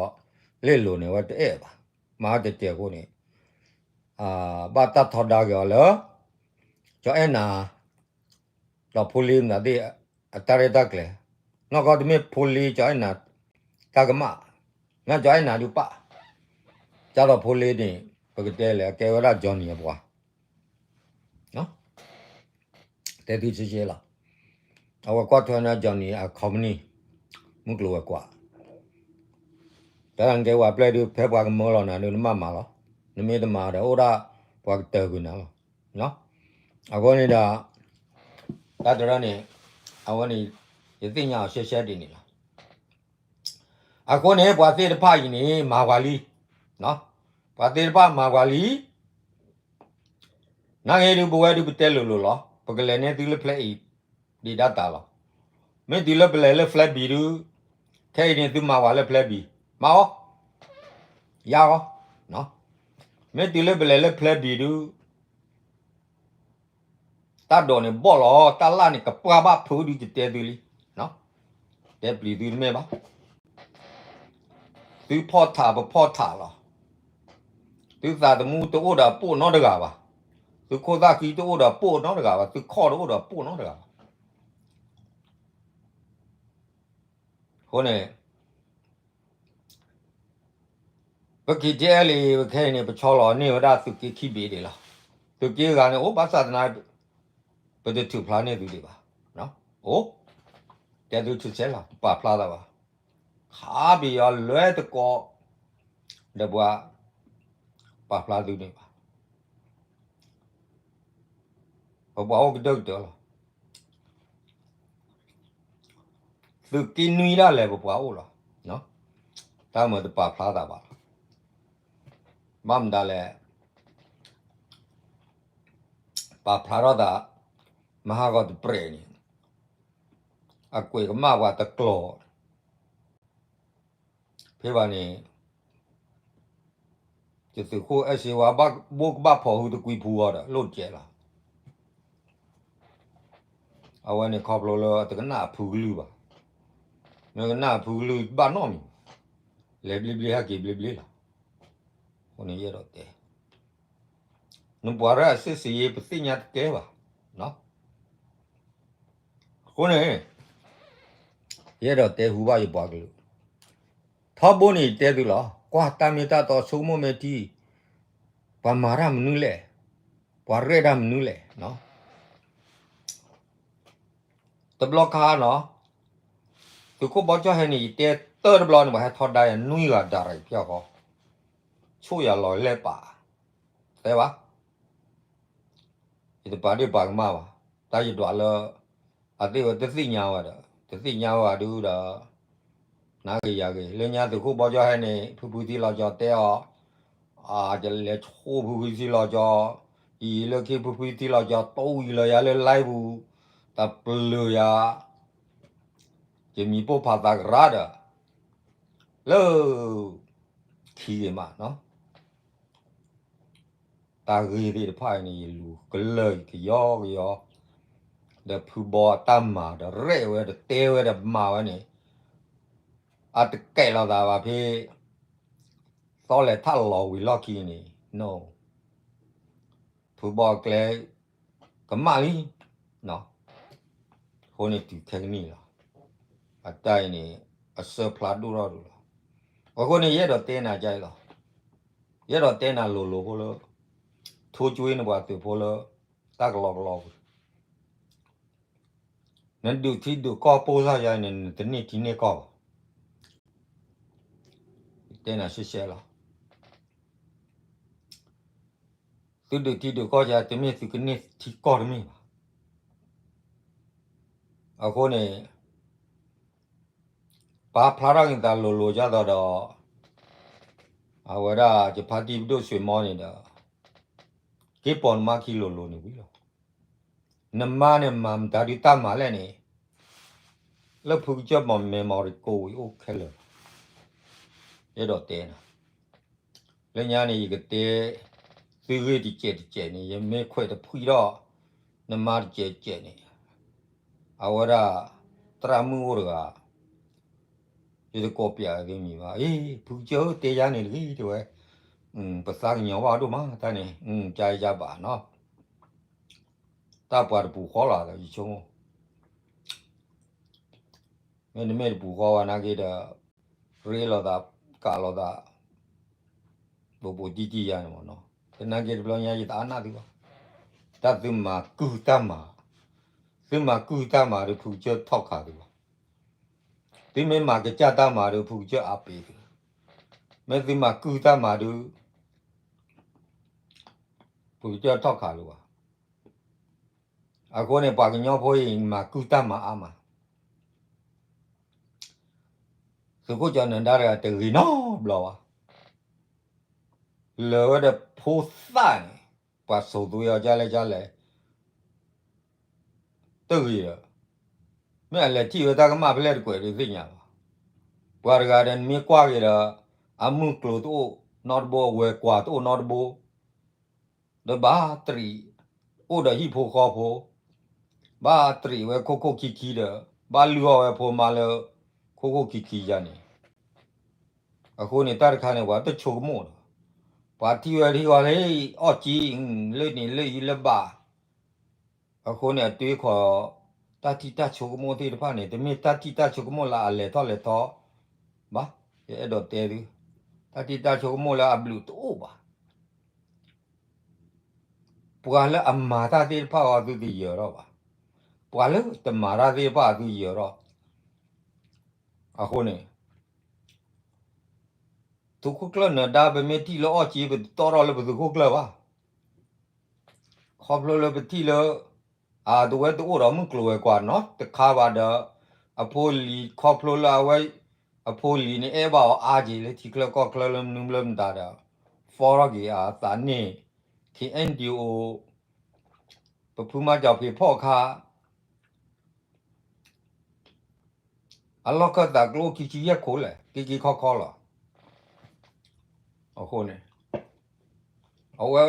လ့ၣ်လိၤန့ၣ် အဝဲတအဲၣ်ဘၣ်, မၤဝဲတဲာ်တဲာ်အဃိန့ၣ် ဘၣ်တၢ်ထီဒါက့ၤအီၤလၢ ကၠီအဲၣ်နၤ ဒီးဖိလ့မနုၤသ့ၣ် အတၢ်ရဲၣ်တၢ်ကျဲၤ, နီၢ်ကီၢ်တမ့ၢ်ဖိလ့ကၠီအဲၣ်နၤ တၢ်ကမၣ်, မ့ၢ်ကၠီအဲၣ်နၤဒုးပာ်, ကၢ်ဒီးဖိလ့န့ၣ် ပကတဲလဲၣ် အကဲဝဲဒၣ် Johnny အပှၤ တဲသုဆ့ဆ့လီၤ. အဝဲကွၢ်ထွဲန့ၣ် Johnny အ company မုၢ်ကျိၤဝဲၤကွာ်, တၢ်နကဲဝဲပျဲၢ်ဒုး ဖဲပှၤကမၢလီၤနၤဒုး နမ့ၢ်မၤလီၤ, နမ့ၢ်တမၤဒီး အိၣ်ဒၣ်ပှၤကတၢၢ်ကွံာ်နၤလီၤ. အဃိန့ၣ်ဒီး တၢ်တရၢန့ၣ် အဝဲန့ၣ် ယသ့ၣ်ညါအီၤရှဲရှဲဒ်န့ၣ်လီၤ. အဃိန့ၣ် ပှၤသ့ၣ်တဖၣ်အံၤန့ၣ် မၤပှၤလံ, ပှၤသ့ၣ်တဖၣ်မၤပှၤလံ, နာ်က့ဒုး ပဝဲဒုးပတဲလိၤလိၤလီၤ, ပကလဲၤန့ၢ်သုလၢ flag A ဒံးဒၣ်တၢ်လီၤ. မ့ၢ်တုၤလၢပလဲၤလၢ flag B ဒုး, ခဲအံၤန့ၣ်သုမၤပှၤလၢ flag B, မၤအီၤ, ယါအီၤ, မ့ၢ်တုၤလၢပလဲၤလၢ flag B ဒုး တၢ်ဒိးန့ၣ်ဘီၣ်လီၤ, တၢ်လၣ်န့ၣ်ကပှၢ်ဘၣ်ဖုးဒုး ယတဲသုလံ, တဲပျံၤသုတမ့ၢ်ဘၣ်. သုဖီၣ်ထးပဖီၣ်ထးလီၤ. သုသးသမူတအိၣ်ဒီးပိာ်နီတဂၤဘၣ်, သုခိၣ်သၣ်ဃံတအိၣ်ဒီးပိာ်နီတဂၤဘၣ်, သုခီၣ်တအိၣ်ဒီးပိာ်နီတဂၤဘၣ်. အဃိန့ၣ် ပ KTLA ခဲအံၤန့ၣ် ပဆီလီၤန့ၢ်ဝဲဒၣ်သုးက့ခံဘ့ၣ်ဒံးလီၤ. သုးက့ဂၤန့ၣ်အိၣ်ဘၣ်ဆၣ်သနာ်က့ ပတထုးဖျါန့ၢ်သုဒံးဘၣ်. အိၣ်, တဲသုဆံးဆဲလီၤ, တပာ်ဖျါသးဘၣ်. ခးပယီၤလွဲတကိး ဒီးပှၤပာ်ဖျါသုန့ၣ်ဘၣ်. ပပှၤအိၣ်ကတၢၢ်ကတၢၢ်လီၤ. သုးက့နွံဒၣ်လဲာ်ပပှၤအိၣ်လီၤ. တၢ်မၤတပာ်ဖျါသးဘၣ်လီၤ. ဘၣ်မတၤလဲၣ်, ပာ်ဖျါထီၣ်သး မဟါဂီၤတပြဲးန့ၣ် အကွဲးကမၣ်ပှၤတကျိၤ ဖဲဘၣ်န့ၣ် ယသုးခိၣ်အဲၣ်စ့ဝါ ဘၣ်ဘိကဘၣ်ဖီၣ်ဟုတကွံဖူအီၤဒီး လိၣ်တကဲးလီၤ. အဝဲန့ၣ်ခီဖျိလၢအတကနၣ်အဖုကလုၢ်ဘၣ်. မ့ၢ်ကနၣ်အဖုကလုၢ်ဘၣ်နီတမံၤဘၣ်. လဲၤဘျ့ဘျ့ဟဲက့ၤဘျ့ဘျ့လီၤ. အဃိန့ၣ်ယအဲၣ်ဒိးတဲ နပှၤရဲၣ်အစစ်ဆင်ရေး ပသ့ၣ်ညါတကဲဘၣ်. အဃိန့ၣ် ယအဲၣ်ဒိးတဲဟူဘၣ်ယပှၤကလုာ်, ထီဘိန့ၣ်ယတဲသုလီၤ. ကွၢ်တၢ်မ့ၢ်တၢ်တီဆိကမိၣ်မ့ၢ်ထံ, ပှၤမၤတၢ်မနုၤလဲၣ်, ပှၤရဲၣ်တၢ်မနုၤလဲၣ်. တဘျီခါနီၤ, သုးခိၣ်ဘီကၠီၣ်ဟဲန့ၣ် ယတဲတၢ်တဘျီန့ၣ် ပှၤဟဲထီဒါယၤနွံဂၤဒၣ်ရၤဖျၢၣ်ဃီ, ဆိၣ်ယၤလီၤလဲၢ်ပာ်, တဲဘၣ် ယတပာ်ဒ့ၣ်ပာ်ကမၣ်ဘၣ်. တၢ်ယဒွးလၢ အသ့ၣ်ဝဲတသ့ၣ်ညါဝဲဒီး တသ့ၣ်ညါဝဲဒုဒီး နၤဂ့ၤယၤဂ့ၤ လၢညါသုးခိၣ်ဘီကၠီၣ်ဟဲန့ၣ် ဖုဖုထံလီၤကၠီတဲအီၤ, ယလဲၤဆိဖုဖုထံလီၤကၠီ, ယံာ်လၢခံဖုဖုထံလီၤကၠီ တိဝံၤလၢယၤလၢ live ပူၤ, တၢ်ပျုၤယၤ, ယမံၤပိၢ်ဖးသးကရၢဒီး လၢ ခံဂ့ၤမးနီၤ တၢ်ဂ့ၢ်သ့ၣ်တဖၣ်အံၤန့ၣ် ယလူၤကလၢာ်ကယီကယီ, ဒီးဖုဘီတၢ်မၤဒီးရဲၣ်ဝဲဒီးတဲဝဲဒီးမၤဝဲန့ၣ် အတကဲးလိာ်သးဘၣ်ဖဲ သီလဲၤထၣ်လီၤဝံၤလီၢ်ခံန့ၣ် ဖုဘီအကျဲကမၣ်လံ. အဃိန့ၣ်တုၤခဲကနံၣ်လီၤ. အတၢ်အံၤန့ၣ် အစၢဖျါဒိၣ်ထီၣ်ဒိၣ်လီၤ. အဃိန့ၣ် ယအဲၣ်ဒိးတဲနၤကလီၤ. ယအဲၣ်ဒိးတဲနၤလိၤလိၤဖိလၢ ထိကွ့နပှၤသုးဖိလၢ တၢ်ကလီကလီပူၤ နဒုးထံဒုးကီၢ်ပိၢ်စၢ်ယါန့ၣ် နတန့ၢ်ထံန့ၢ်ကီၢ်ဘၣ်. တဲနၤရှဲရှဲလီၤ. သုဒုးထံဒုးကီၢ်ယါ တမ့ၢ်သုကန့ၢ်ထံကီၢ်တမ့ၢ်ဘၣ်. အဃိန့ၣ် ပာ်ဖျါထီၣ်က့ၤသးလိၤလိၤဒ်သိးဒီး ပ အဝဲဒၣ်ယဖါတံၢ်ပဒိၣ်ဆွ့ၤမီန့ၣ်ဒီး က့ၤပိာ်နမါခံလိၤလိၤန့ၣ်ဝံၤလီၤ. နမါန့ၣ်မၤမတၤဒုးတၢ်မၤလဲၣ်န့ၣ် လၢဖုကစၢၢ်မီၤမဲမီၤရကိးဝံၤအိၣ်ခဲလၢာ်လီၤ. ယအဲၣ်ဒိးတဲနၤ လၢညါန့ၣ် ယကတဲ သုဂ့ၢ်တစဲးတစဲးန့ၣ် ယမ့ၢ်ခွဲးတဖှံထီၣ် နမါတစဲးတစဲးန့ၣ် အဝဲဒၣ် သရၣ်မုၣ်အိၣ်တဂၤ ယတကိးပျးသုမံၤဘၣ်. အ့ ဖုကစၢၢ်တဲယၤန့ၣ်တဂ့ၤ တဲဝဲ, ပသးကညီၤဘၣ်ဒိၣ်မးတၢ်န့ၣ် ကယဘၣ်နီၤ, တၢ်ပှၤတပူၤဃီလီၤ ယဆိကမိၣ် မ့တမ့ၢ်တပူၤဃီဘၣ်နာ်က့ဒီး ရ့လိာ်သး ကးလိာ်သး ပိပိတံၢ်တံၢ်ယါန့ၣ်မ့ၢ်နီၤ, သနာ်က့တဘျီညါယတအါနၢ်သုဘၣ်, တၢ်သုမၤကုၢ်တၢ်မၤ, သုမၤကုၢ်တၢ်မၤဒီးဖုကစၢၢ်ထီၣ်ခးသုလီၤ, သုမ့ၢ်မၤကစၢ်တၢ်မၤဒီးဖုကစၢၢ်အါပ့ၤသု, မ့ၢ်သုမၤကုၢ်တၢ်မၤဒီး ဖုကစၢၢ်ထီၣ်ခးလၢၤဘၣ်. အဃိန့ၣ် ပှၤကညီဖိအံၤမၤကုၢ်တၢ်မၤအါမး, သုးခိၣ်ကၠီၤနၢၤဒါတဂၤတဂ့ၤနီတဘျီဘၣ်, လၢာ်ဝဲဒီးဖိသၣ်န့ၣ် ပှၤစိာ်သွံအီၤကလဲၣ်ကလဲၣ် တဂ့ၤဒီး, မ့ၢ်အလဲၤထံၣ်ဝဲတၢ်ကမၣ်ဖဲလဲၣ်တကွဲးဒုးသ့ၣ်ညါဘၣ်, ပှၤတဂၤဒီးနမ့ၢ်ကွၢ်က့ၤဒီး အမုၢ်ကျိၤတအိၣ်နီတဘိ အဝဲၤကွာ်တအိၣ်နီတဘိ ဒီးဘၣ်တရံး အိၣ်ဒီးဟံၣ်ဖိဃီဖိ, ဘၣ်တရံးဝဲခိၣ်ခိၣ်ခံခံဒီး ဘၣ်လုၢ်အီၣ်ဝဲဖိမါလၢ ခိၣ်ခိၣ်ခံခံယါန့ၣ်, အဃိန့ၣ် တၢ်တခါန့ၣ် ပှၤတဆိကမိၣ်ဒီး, ပှၤထံၣ်ဝဲထံၣ်ဝဲလၢ အီၣ်ကံ, လၢန့ၣ်လၢအံၤလၢဘၣ်, အဃိန့ၣ် အတွေးခိၣ် တၢ်ထံၣ်တၢ်ဆိကမိၣ်သ့ၣ်တဖၣ်န့ၣ် တမ့ၢ်တၢ်ထံၣ်တၢ်ဆိကမိၣ်လၢအလဲၤထီၣ်လဲၤထီဘၣ်, ယအဲၣ်ဒိးတဲသု, တၢ်ထံၣ်တၢ်ဆိကမိၣ်လၢအဘျုးတအိၣ်ဘၣ်. ပှၤလၢအမၤတၢ်သ့ၣ်တဖၣ်အီၤသုတယၢၤထီၣ်ဘၣ်, ပှၤလၢတမၤတၢ်သ့ၣ်တဖၣ်အသုယၢၤထီၣ်, အဃိန့ၣ် သုးခိၣ်ကျၢၢ်နၢၤဒါ ပမ့ၢ်ထံၣ်လၢအီၣ်ကံ ပတတီထီၣ်လၢပသုးခိၣ်ကျၢၢ်ဘၣ်, ခီဖျိလၢပထံၣ်လၢ အတဝဲတအိၣ်ဒီးမုၢ်ကျိၤဝဲၤကွာ်နီတခါဘၣ်ဒီး အဖိလံၤ ခီဖျိလၢအဝဲ အဖိလံၤန့ၣ် အဲၣ်ဘၣ်အီၤအါက့ၤလၢထံချၢကီၢ်ချၢလၢမနုၤမနုၤမတၤဒီး ဖီထီၣ်က့ၤအသးန့ၣ် KNDO ပဖုမၤကၠီၤဖံးဖီၣ်အခါ အလီၢ်ခၢၣ်သးကျိခံဆံယဲၢ်ခိၣ်လဲၣ် က့ၤက့ၤခီခီလီၤ. အဃိန့ၣ် အဝဲ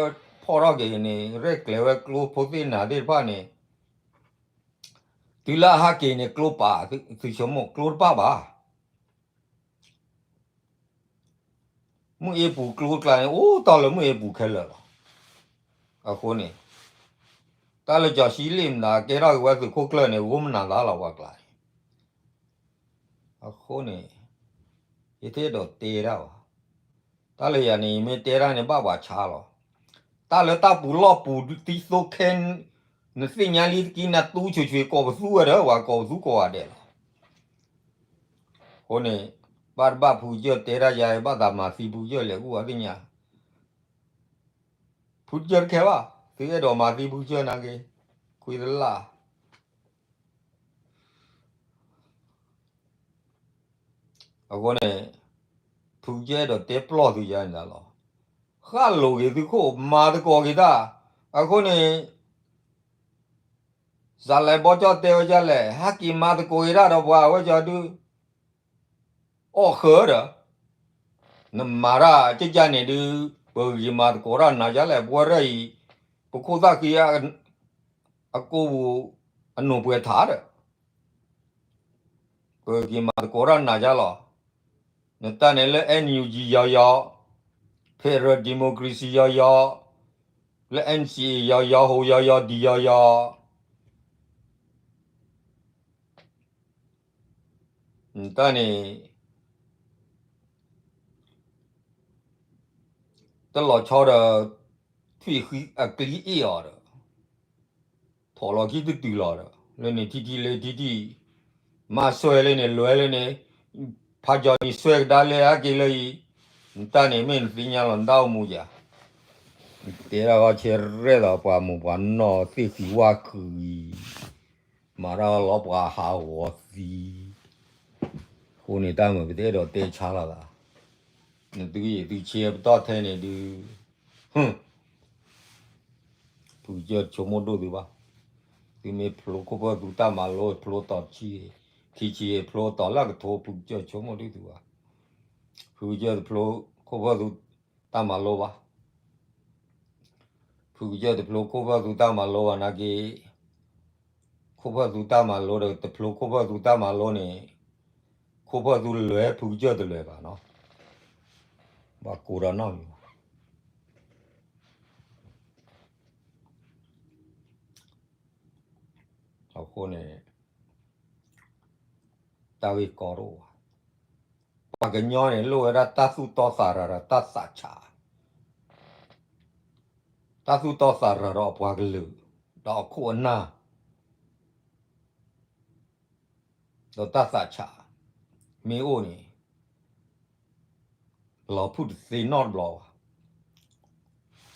ဖီၣ်ထီၣ်က့ၤန့ၣ် ရဲၣ်ကျဲၤဝဲကျိဖိသ့ၣ်နၤသ့ၣ်တဖၣ်န့ၣ် တုၤလၢအဟးက့ၤန့ၣ် ကျိပာ် သုဆိကမိၣ်ကျိတပာ်ဘၣ်. မုၢ်အ့ပူၤကျိကျါန့ၣ် အိၣ်တီၢ်လၢမုၢ်အ့ပူၤခဲလၢာ်လီၤ. အဃိန့ၣ် တၢ်လၢကၠီၤဆံလ့ၣ်မတၤကဲထီၣ်က့ၤဝဲသုးခိၣ်ကျၢၢ်န့ၣ် ဂိၢ်မနၤသးလီၤပှၤကျါန့ၣ်. အဃိန့ၣ် ယတအဲၣ်ဒိးတဲတၢ်ဘၣ်. တၢ်လၢယၤန့ၣ် ယမ့ၢ်တဲတၢ်န့ၣ် ဘၣ်ပှၤဆါလီၤ. တၢ်လၢတၢ်ပူၤလီၢ်ပူၤတံသိခဲ နသ့ၣ်ညါလံတက့ၢ် နတူဆူးဆူး ကိးပသူဝဲဒီး ပှၤကိးပသူကိးဂၤဒဲးလီၤ. အဃိန့ၣ် ဘၣ်တဘၣ်ဖုကစၢၢ်တဲတၢ်ယါ ဘၣ်သးမၤသံဖုကစၢၢ်လဲၤကူၣ်အီၤသ့ၣ်ညါ ဖုကစၢၢ်တခဲဘၣ်, သုအဲၣ်ဒိးမၤသံဖုကစၢၢ်နာ်က့, ခွံတလၢ်. အဃိန့ၣ် ဖုကစၢၢ်အဲၣ်ဒိးတဲပျီၢ်သုယါန့ၣ်လီၤ. ဃၣ်လိာ်က့ၤသုခိၣ် မၤသကိးက့ၤတၢ်, အဃိန့ၣ် စးလဲၤဘီကၠီၣ်တဲဝဲဒ်လဲၣ်, ဟဲက့ၤမၤသကိးက့ၤတၢ်ဒီးပှၤဝဲကၠီဒုး အီၣ်ဃၢၤဒီး နမၤတၢ်ကကန့ၣ်ဒုး ပဂ့ၤမၤသကိးတၢ်နၤဒ်လဲၣ်, ပဝဲရဲၣ်အံၤ ပခိၣ်သၣ်ဃံ အကိပူၤ အနိးပှဲၤထးဒီး ပက့ၤမၤသကိးတၢ်နၤဒ်လီၤ. နတၢ်န့ၣ်လၢ NUG ယီၤယီၤ, Federal Democracy ယီၤယီၤ, လၢ NCA ယီၤယီၤ, ဟိယီၤယီၤ, ဒံယီၤယီၤ နတၢ်န့ၣ် တလီၤဆီဒီး ထွံၣ်ဃံအကျံအ့ၣ်အီၤဒီး ထိးလီၤခံတတုၤလီၤဒီး လၢန့ၣ်ထံထံလၢထံထံ မၤဆွဲလၢန့ၣ် လွဲလၢန့ၣ် ဖးကၠီၤန့ၣ် ဆွဲကဒါလၢဟဲက့ၤလၢအံၤ နတၢ်န့ၣ်မ့ၢ်နသ့ၣ်ညါလီၤ နတၢ်အိၣ်မူယၤ နတဲဒၣ်ဂီၤဆဲးရဲၣ်ဒီးပှၤမိၢ်ပှၤနီၢ်သ့ၣ်ဃံဝါခုးအံၤ မၤတၢ်လီၤပှၤဟးဂီၤသံ အဃိန့ၣ်တၢ်မုာ်ပတအဲၣ်ဒိးတဲဆါလီၤသး နသုကယံာ်သုဆ့ပတီၢ်ထဲန့ၣ်ဒုး, ဖုကစၢၢ်တဆိကမိၣ်ဒိၣ်သုဘၣ်. သုမ့ၢ်ဖျိခိၣ်ဖၢၣ်သူတၢ်မၤလိ ဖျိတီၤတဆံ, ခံဆံ ဖျိတီၤလၢကထိ ဖုကစၢၢ်တဆိကမိၣ်ဒိၣ်သုဘၣ်. ဖုကစၢၢ်တဖျိခိၣ်ဖၢၣ်သူတၢ်မၤလိဘၣ်. ဖုကစၢၢ်တဖျိခိၣ်ဖၢၣ်သူတၢ်မၤလိဘၣ်နာ်က့, ခိၣ်ဖၢၣ်သူတၢ်မၤလိဒီး တဖျိခိၣ်ဖၢၣ်သူတၢ်မၤလိန့ၣ်, ခိၣ်ဖၢၣ်သူလဲၤ ဖုကစၢၢ်တလဲၤဘၣ်နီၤ. ဘၣ်ကိးဒီးနီတမံၤဘၣ်. အဃိန့ၣ် တၢ်ဂ့ၢ်ကီတအိၣ်ဘၣ်. ပှၤကညီန့ၣ် လိၣ်ဝဲဒၣ်တၢ်သူၣ်တီသးရၤဒီးတၢ်သးဆး, တၢ်သူၣ်တီသးရၤဒီးအပှၤကလုာ်, ဒီးအခိၣ်အနၢ်, ဒီးတၢ်သးဆးမ့ၢ်အိၣ်န့ၣ် လီၤဖုၣ်တသ့နီတဘျီဘၣ်.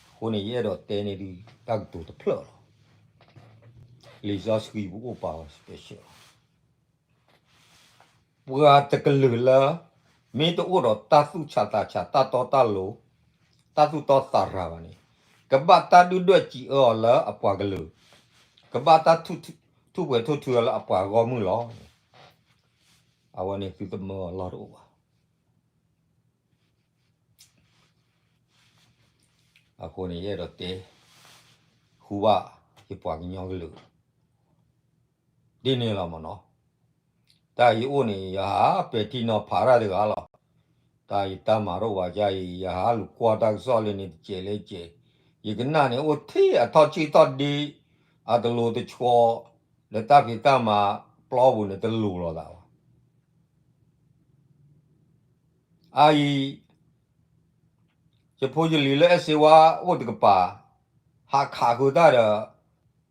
အဃိန့ၣ် ယအဲၣ်ဒိးတဲန့ၢ်ဒုး တၢ်ကတိၤတဖျၢၣ်လီၤ. လံာ်စီဆှံပူၤအိၣ်ပာ်ဝဲ special လီၤ. ပှၤတကလုာ်လၢ မ့ၢ်တအိၣ်ဒီးတၢ်သူၣ်ဆးသးဆး တၢ်တီတၢ်လိၤ, တၢ်သူၣ်တီသးရၤဘၣ်န့ၣ်, ကဘၣ်တၢ်ဒုၣ်ဒွဲၣ်စံးအၢအီၤလၢအပှၤကလုာ်, ကဘၣ်တၢ်ထူၣ်ပှဲၤထူၣ်ထုအီၤလၢအပှၤဂီၢ်မုၢ်လီၤ. အဝဲန့ၣ်သုသမၢအီၤလီၢ်တအိၣ်ဘၣ်. အဃိန့ၣ် ယအဲၣ်ဒိးတဲ ဟူဘၣ်ယပှၤကညီကလုာ် ဒ်န့ၣ်လီၤမ့ၢ်နီၤ. တၢ်ယအိၣ်န့ၣ် ယဟးပဲာ်ထံနီၤဖးတၢ်တဂၤလီၤ. တၢ်ယတၢ်မၤတအိၣ်ဘၣ်ဒ်အံၤ ယဟးလူၤကွၢ်တၢ်ကစီၣ်လၢန့ၣ်တစဲးလၢတစဲး, ယကနၣ်န့ၣ် အိၣ်ထဲအထီၣ်ဆံၣ်ထီၣ်ဒ့, အတလိၤတဆီ, လၢတၢ်ဖံးတၢ်မၤပျီပူၤန့ၣ် တလိၤလိာ်သးဘၣ်. အအံၤ ယဖိယလံၤလၢအဲၣ်စ့ဝါအိၣ်တကပၤ, ဟးခးဃုာ်တၢ်ဒီး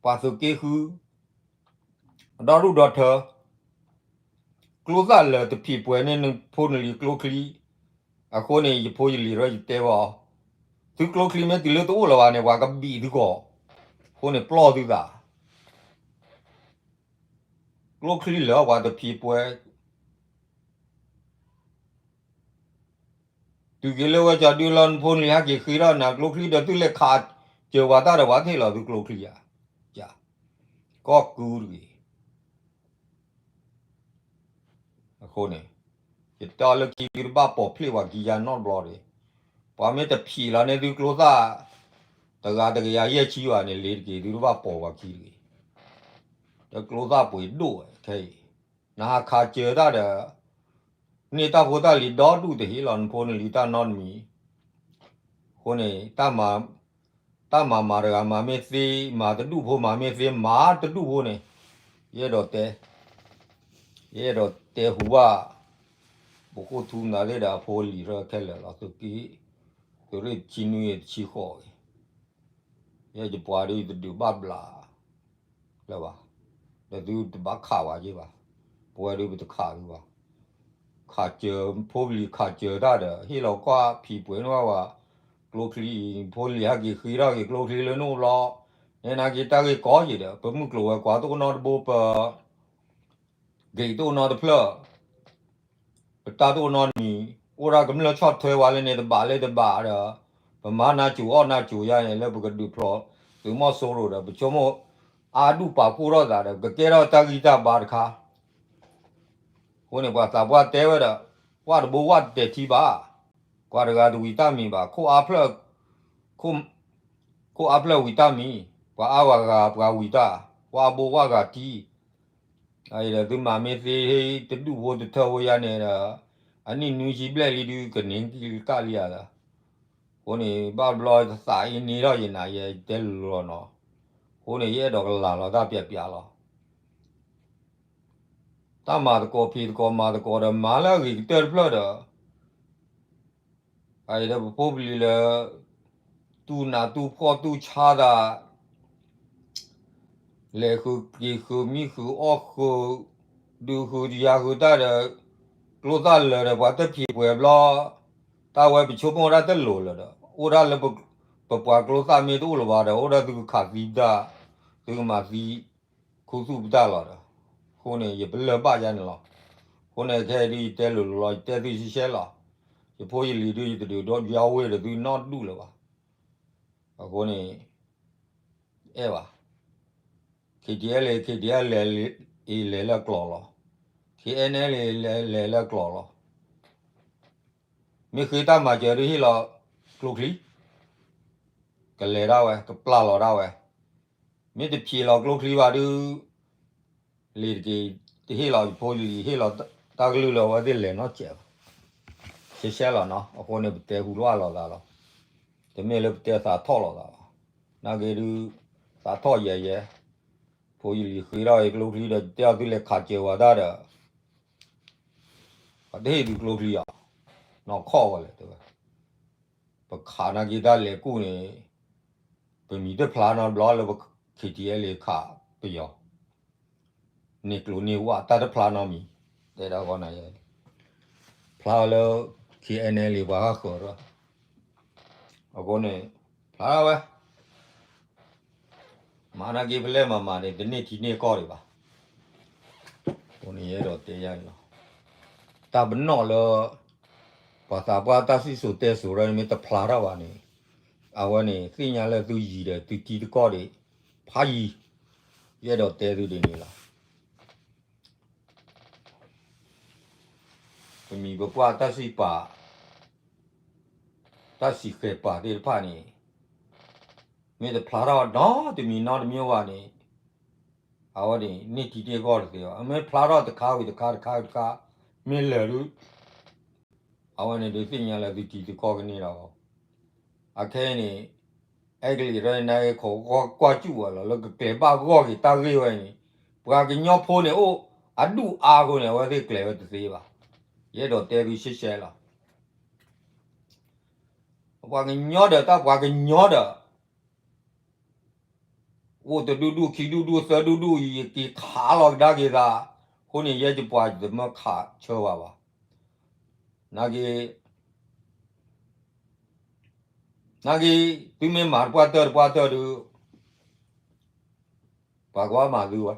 ပှၤသုးက့ဃု, ဒီဒူၣ်ဒီထၢ, ကျိသၣ်လၢာ်တဖံးပှဲၤန့ၢ်နဖိနလံၤကျိချံ, အဃိန့ၣ် ယဖိယလံၤဒီးယတဲဘၣ်အီၤ, သုကျိချံမ့ၢ်တုၤလၢတအိၣ်လၢၤဘၣ်န့ၣ် ပှၤကဘံၣ်သုကီၢ်, အဃိန့ၣ်ပျီသုသး, ကျိချံလၢာ်ပှၤတဖံးပှဲၤ တုၤက့ၤလၢဝဲကၠီဒုလီၤ နဖိနလံၤဟဲက့ၤဃ့ထီၣ်နၤကျိချံဒီး သုလဲၤခးစၢၤပှၤတၢ်ဒီး ပှၤတဟ့ၣ်လီၤသုကျိချံဧါ, ကီၢ်ကူတဂ့ၤ. အဃိန့ၣ် ယတဲအီၤလၢခံ သုတဘၣ်ပိာ်ဖျ့ၣ်ပှၤခံယါနီတဘျီတဂ့ၤ. ပှၤမ့ၢ်တဖံးလီၤန့ၢ်သုကျိသၣ် တဂၤတကယၤယဲၢ်ဆံဘၣ်န့ၣ် လ့ၤတက့ၤ သုတဘၣ်ပိာ်ပှၤခံတဂ့ၤ. ဒီးကျိသၣ်ပှ့ၤဒိၣ်ဝဲခဲအံၤ, နဟးခးစၢၤတၢ်ဒီး န့ၢ်တၢ်ဖိတၢ်လံၤဒီဒူၣ်တဟ့ၣ်လီၤ နဖိနလံၤတၢ်နီတမံၤ. အဃိန့ၣ် တၢ်မၤမၤတဂၤမၤမ့ၢ်သ့, မၤတဒူၣ်ဖိမၤမ့ၢ်သ့, မၤတဒူၣ်ဖိန့ၣ် ယအဲၣ်ဒိးတဲ, ယအဲၣ်ဒိးတဲဟူဘၣ် ပခိၣ်ထူနၤသ့ၣ်ဒီးအဖိအလံၤခဲလၢာ်လီၤ. သုးက့, သုးရ့ၣ်တဆံနွံတဆံဃိးဂ့ၤ, ယဲယပှၤဒ်ယတဒုးဘၣ်ဘျး လၢၤဘၣ်, ဒီးသုတဘၣ်ခးဝဲက့ၤဘၣ်, ပဝဲဒုးပတခးသုဘၣ်. ခးစၢၤ ဖိပလံၤခးစၢၤတၢ်ဒီး ဟ့ၣ်လီၤကွၢ်ဖံးပှဲၤန့ၢ်ဝဲဝဲ ကျိချံအံၤ ဖိလံၤဟဲက့ၤဃ့ထီၣ်က့ၤကျိချံလၢနအိၣ်ဘျီ, နဲနာ်က့တၢ်ဂ့ၢ်ကီယံၤဒီး ပမုၢ်ကျိၤဝဲၤကွာ်တအိၣ်နီတဘိ ပ ဂ့ၤတအိၣ်နီတဖျၢၣ်, ပတၢ်တအိၣ်နီတမံၤ, အိၣ်ဒၣ်ကမျၢၢ်ဆီၣ်ထွဲဝဲလၢန့ၣ်တဘးလၢတဘးဒီး, ပမၤနၤစိၤအီၣ်နၤစိၤယါန့ၣ် လၢပကဒုးဖျိး သုးမီၤစိရိၤဒီး ပဆိကမိၣ်အါဒူၣ်ပာ်ဖှိၣ်ထီၣ်သးဒီး ကကဲထီၣ်တၢ်ဂံၢ်တၢ်ဘါတခါ. အဃိန့ၣ် ပှၤသးပှၢ်တဲဝဲဒီး ဝၣ်တဘိဝၣ်တတဲာ်ထံဘၣ်, ပှၤတဂၤတဝံၤတၢ်မံၤဘၣ်, ခိၣ်အါဖျၢၣ်, ခိၣ်အါဖျၢၣ်ဝံၤတၢ်မံၤ, ပှၤအါဝဲဂၤပှၤဝံၤတၢ်, ဝၣ်ဘိဝၣ်ဂၤထံ အအံၤဒီးသုမၤမ့ၢ်သ့ တဒူၣ်ဖိတထၢဖိယါန့ၣ်ဒီး အနံၣ်နွံဆံဘျဲၣ်လံဒုး ကန့ၢ်ကံၣ်ကလံၣ်ဧါဒီး, အဃိန့ၣ် ဘၣ်ဘျီတသးအံၤန့ၢ်ထီၣ်ယနၤ ယတဲလိၤလိၤနီၤ, အဃိန့ၣ် ယအဲၣ်ဒိးကလၤလီၤတၢ်ပျးပျးလီၤ. တၢ်မၤသကိးဖံးသကိးမၤသကိးဒီး မၤလၢအဂ့ၤကတၢၢ်တဖျၢၣ်ဒီး အအံၤဒီးပဖိပလံၤလၢ တူၢ်နးတူၢ်ဖှီၣ်တူၢ်ဆါသး လဲၤဃုာ်က့ၤဃုာ်မံဃုာ်အီၣ်ဃုာ် ဒုးဃုာ်ယၤဃုာ်တၢ်ဒီး ကျိသၣ်လၢာ်ဒီးပှၤတဖံးပှဲၤဘျီ တၢ်ဝဲပဆိကမိၣ်ဒၣ်တလိၤလၢၤဒီး အိၣ်ဒၣ်လၢပပှၤကျိသၣ်မ့ၢ်တအိၣ်လၢၤဘၣ်ဒီး အိၣ်ဒၣ်သုကခးသံပတၢ် သုကမၤသံ ခူသူၣ်ပတၢ်လီၤဒီး အဃိန့ၣ် ယပလၢၢ်ဘၣ်ယါန့ၣ်လီၤ. အဃိန့ၣ် ခဲအံၤဒုးယတဲလိၤလိၤလီၤ ယတဲသုရှဲရှဲလီၤ. ယဖိယလံၤဒုး ယတဒုးဒီးယါဝ့ၢ်ဒီးသုနီတဒူၣ်လၢၤဘၣ်. အဃိန့ၣ် အဲၣ်ဘၣ် KTLA KTLA လဲၤလၢကျိၤလီၤ. KNLA လဲၤလၢကျိၤလီၤ. မ့ၢ်ဃ့တၢ်မၤစၢၤဒုးဟ့ၣ်လီၤကျိချံ ကလဲၤဒၣ်ဝဲ ကပျၢ်လီၤဒၣ်ဝဲ. မ့ၢ်တဖျ့းလီၤကျိချံဘၣ်ဒုး လ့ၤတက့ၤ တဟ့ၣ်လီၤယဖိယလံၤ ဟ့ၣ်လီၤတၢ်ကလုၢ်လၢအဝဲသ့ၣ်လဲၤနီတစဲးဘၣ်. ရှဲရှဲလီၤနီၤ. အဃိန့ၣ် ပတဲဟူးလီၤလိာ်သးလီၤ. တမ့ၢ်လၢပတဲသးထီၣ်လိာ်သးဘၣ်. နာ်က့ဒုး သးထီၣ်ယဲၢ်ယဲၢ် ဖိယလံၤဃ့ထီၣ်ယကျိချံဒီး ယတဲအီၤသုလဲၤခးစၢၤဝဲတၢ်ဒီး ပှၤတဟ့ၣ်သုကျိချံဧါ. နီၢ်ခီၣ်ဝဲလဲၣ်တဲဝဲ. ပခးနာ်က့တၢ်လဲၤကူၣ်န့ၣ် ပမံၤတဖျါနီတဘျီလၢပ KTLA ခးပယီၤ န့ၢ်ကျိန့ၢ်ဝၣ်တၢ်တဖျါနီတမံၤ တဲဒၣ်ဂီၢ်နၤယဲ ဖျါလၢ KNLA ပှၤဟးဃၢၤဒီး အဃိန့ၣ် ဖျါဝဲ မၤနာ်က့ဖဲလဲၣ်မၤမၤန့ၣ် တန့ၢ်ထံန့ၢ်ကီၢ်ဒံးဘၣ်. အဃိန့ၣ် ယအဲၣ်ဒိးတဲယၤန့ၣ်လီၤ. တၢ်ပနီၣ်လၢ ပှၤသးပှၢ်တၢ်စံၣ်စိၤတဲစိၤရၢန့ၣ် မ့ၢ်တဖျါထီၣ်ဘၣ်န့ၣ် အဝဲန့ၣ်သ့ၣ်ညါလၢသုယံၤဒီးသုထံတကီၢ်ဒံး ဖးယံၤ ယအဲၣ်ဒိးတဲသုဒ်န့ၣ်လီၤ. ပမံၤပပှၢ်တၢ်စံးပာ် တၢ်စံးဃဲၤပာ်သ့ၣ်တဖၣ်န့ၣ် မ့ၢ်တဖျါထီၣ်နီတမံၤနီတမံၤဘၣ်န့ၣ် အဝဲန့ၣ် န့ၢ်ထံန့ၢ်ကီၢ်တသ့ဘၣ်. အမ့ၢ်ဖျါထီၣ်တခါဝံၤတခါတခါတခါ မ့ၢ်လၢာ်ဒုး အဝဲန့ၣ်ဒုးသ့ၣ်ညါလၢသုထံသုကီၢ်ကန့ၢ်ဒီး အခဲအံၤန့ၣ် အဲကလံးရဲၣ်န့ၣ် နက့ၤခိးကွၢ်စူၣ်ဝဲလီၤ လၢကကျဲၤဘၣ်ဂီၢ်က့ၤတၢ်ဂ့ၢ်ဝဲန့ၣ် ပှၤကညီဖိန့ၣ်အိၣ်အဒူၣ်အါအဃိန့ၣ် အဝဲသ့ၣ်ကျဲၤဝဲတသ့ဘၣ်. ယအဲၣ်ဒိးတဲသုရှဲရှဲလီၤ. ပှၤကညီဒီးတၢ်ပှၤကညီဒီး အိၣ်တဒူၣ်ဒူၣ်ခံဒူၣ်ဒူၣ်သၢဒူၣ်ဒူၣ်အံၤ ယက့ၤခးလီၤကဒါက့ၤသး အဃိန့ၣ် ယဲယပှၤယတမၢခးဆၢဝဲဘၣ်. နာ်က့ နာ်က့ သုမ့ၢ်မၤတပှၢ်တၢၢ်တပှၢ်တၢၢ်ဒုး ပှၤကဘၣ်မၤသုဝဲ,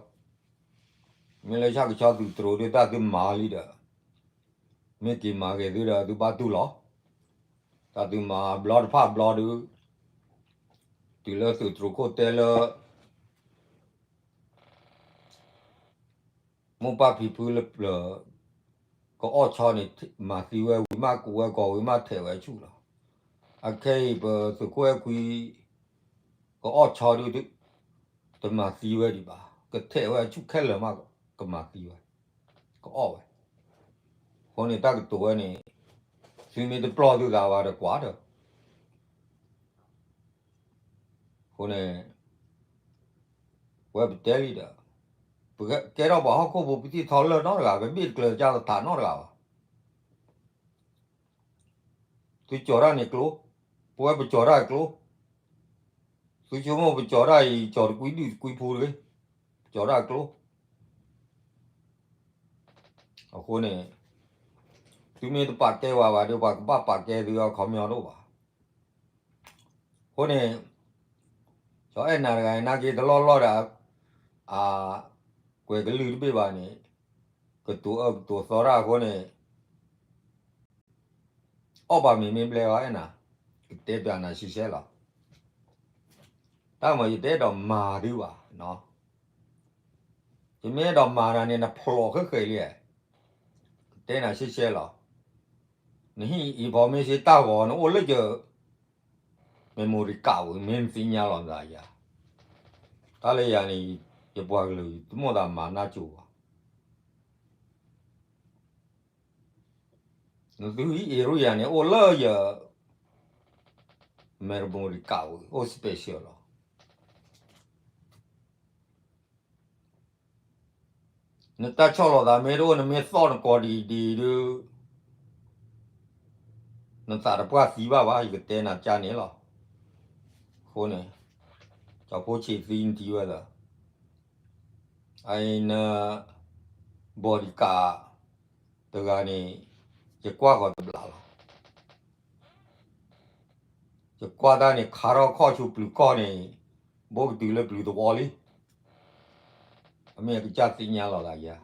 မ့ၢ်လၢဆၣ်ကဆီသုးတြိၤဒုးတၢ်သုမၤလံဒီး မ့ၢ်က့ၤမၤဂ့ၤသုဒီး သုဘၣ်တူၢ်လီၤ. တၢ်သုမၤဘျီတဖၣ်ဘျီဒုး တုၤလၢသုးတြိၤခိၣ်တဲလၢ မိၢ်ပၢ်ဖံဖုလၢပျၢၤ ကအီၣ်ဆီန့ၣ် မၤသံဝဲဝံၤမး ကူးဝဲကီးဝံၤမး ထဲးဝဲဆူၣ်လီၤ. အခဲအံၤပသုးခိၣ်အဲၣ်ခွံ ကအီၣ်ဆီဒုး တမၤသံဝဲဒံးဘၣ်, ကထဲးဝဲအဆူၣ်ခဲလၢာ်မး ကမၤသံဝဲ, ကအီၣ်ဝဲ. အဃိန့ၣ်တၢ်ကတိၤဝဲန့ၣ် သုမ့ၢ်တပျီၢ်သုသးဘၣ်ဒီးကွၢ်ဒီး အဃိန့ၣ် ဝဲပတဲလံဒီး ပကဲထီၣ်ပှၤဟီၣ်ခိၣ်ဖိ ပတံၢ်ထီလၢၢ်နီတဂၤ, ပဘ့ၣ်တကျၢၤကၢ်သထးနီတဂၤဘၣ်. သုကၠီၤတၢ်န့ၣ်ကျိ, ပဝဲပကၠီၤတၢ်ကျိ, သုဆိကမိၣ်ပကၠီၤတၢ်အံၤ ကၠီၤတကွံဒုၣ်တကွံဖိတဂ့ၤ, ပကၠီၤတၢ်ကျိ. အဃိန့ၣ် သုမ့ၢ်တပာ်ကဲဝဲဘၣ်ဒီး ပှၤကဘၣ်ပာ်ကဲသုအခီပညီတအိၣ်ဘၣ်. အဃိန့ၣ် ကၠီၤအဲၣ်နၤတဂၤန့ၣ် နာ်က့တလီၢ်လီၢ်ဒီး အ ကွဲးကလုၢ်တဘ့ၣ်ဘၣ်န့ၣ် ကတိၤအၢကတိၤသီတၢ်အဃိန့ၣ် အီၣ်ဘၣ်မ့ၤမ့ၢ်ဘျဲၣ်အီၤအဲၣ်နၤ, ကတဲပျးနၤရှဲရှဲလီၤ. တၢ်မၤယတအဲၣ်ဒိးမၤသုဘၣ်, ယမ့ၢ်အဲၣ်ဒိးမၤနၤန့ၣ် နဖျိးဃဲဃဲလံ, ကတဲနၤရှဲရှဲလီၤ. နဟံၣ် information တၢ်ဂီၤ နအိၣ်လၢယ memory card ဝံၤ မ့ၢ်နသ့ၣ်ညါလီၤနသးယၤ, တၢ်လၢယၤန့ၣ် ယပှၤကလုာ် တမိၣ်သးမၤနၢ်ကၠိဘၣ်. နသုဟံၣ် area န့ၣ် အိၣ်လၢယ memory card ဝံၤ အိၣ် special လီၤ. နတၢ်ဆီၣ်လီၤသးမ့ၢ်တအိၣ် နမ့ၢ်သီၣ်နကိးဒံးဒံးဒုး နသးတပှၢ်သံဘၣ်ဘၣ် ယကတဲနၤကၢ်န့ၣ်လီၤ. အဃိန့ၣ် ကၠီဖိဆံးသံနထံၣ်ဝဲလၢ အအံၤန bodyguard တဂၤန့ၣ် ယကွၢ်ဃီၤတဘျီလီၤ. ယကွၢ်တၢ်န့ၣ် ခါထီၣ်ခီၣ်ဆူပျုၤကီၢ်န့ၣ် ဘိကတုၤလၢပျုၤသဝီလံ. အမ့ၢ်အကစၢ်သ့ၣ်ညါလီၤသးယၤ,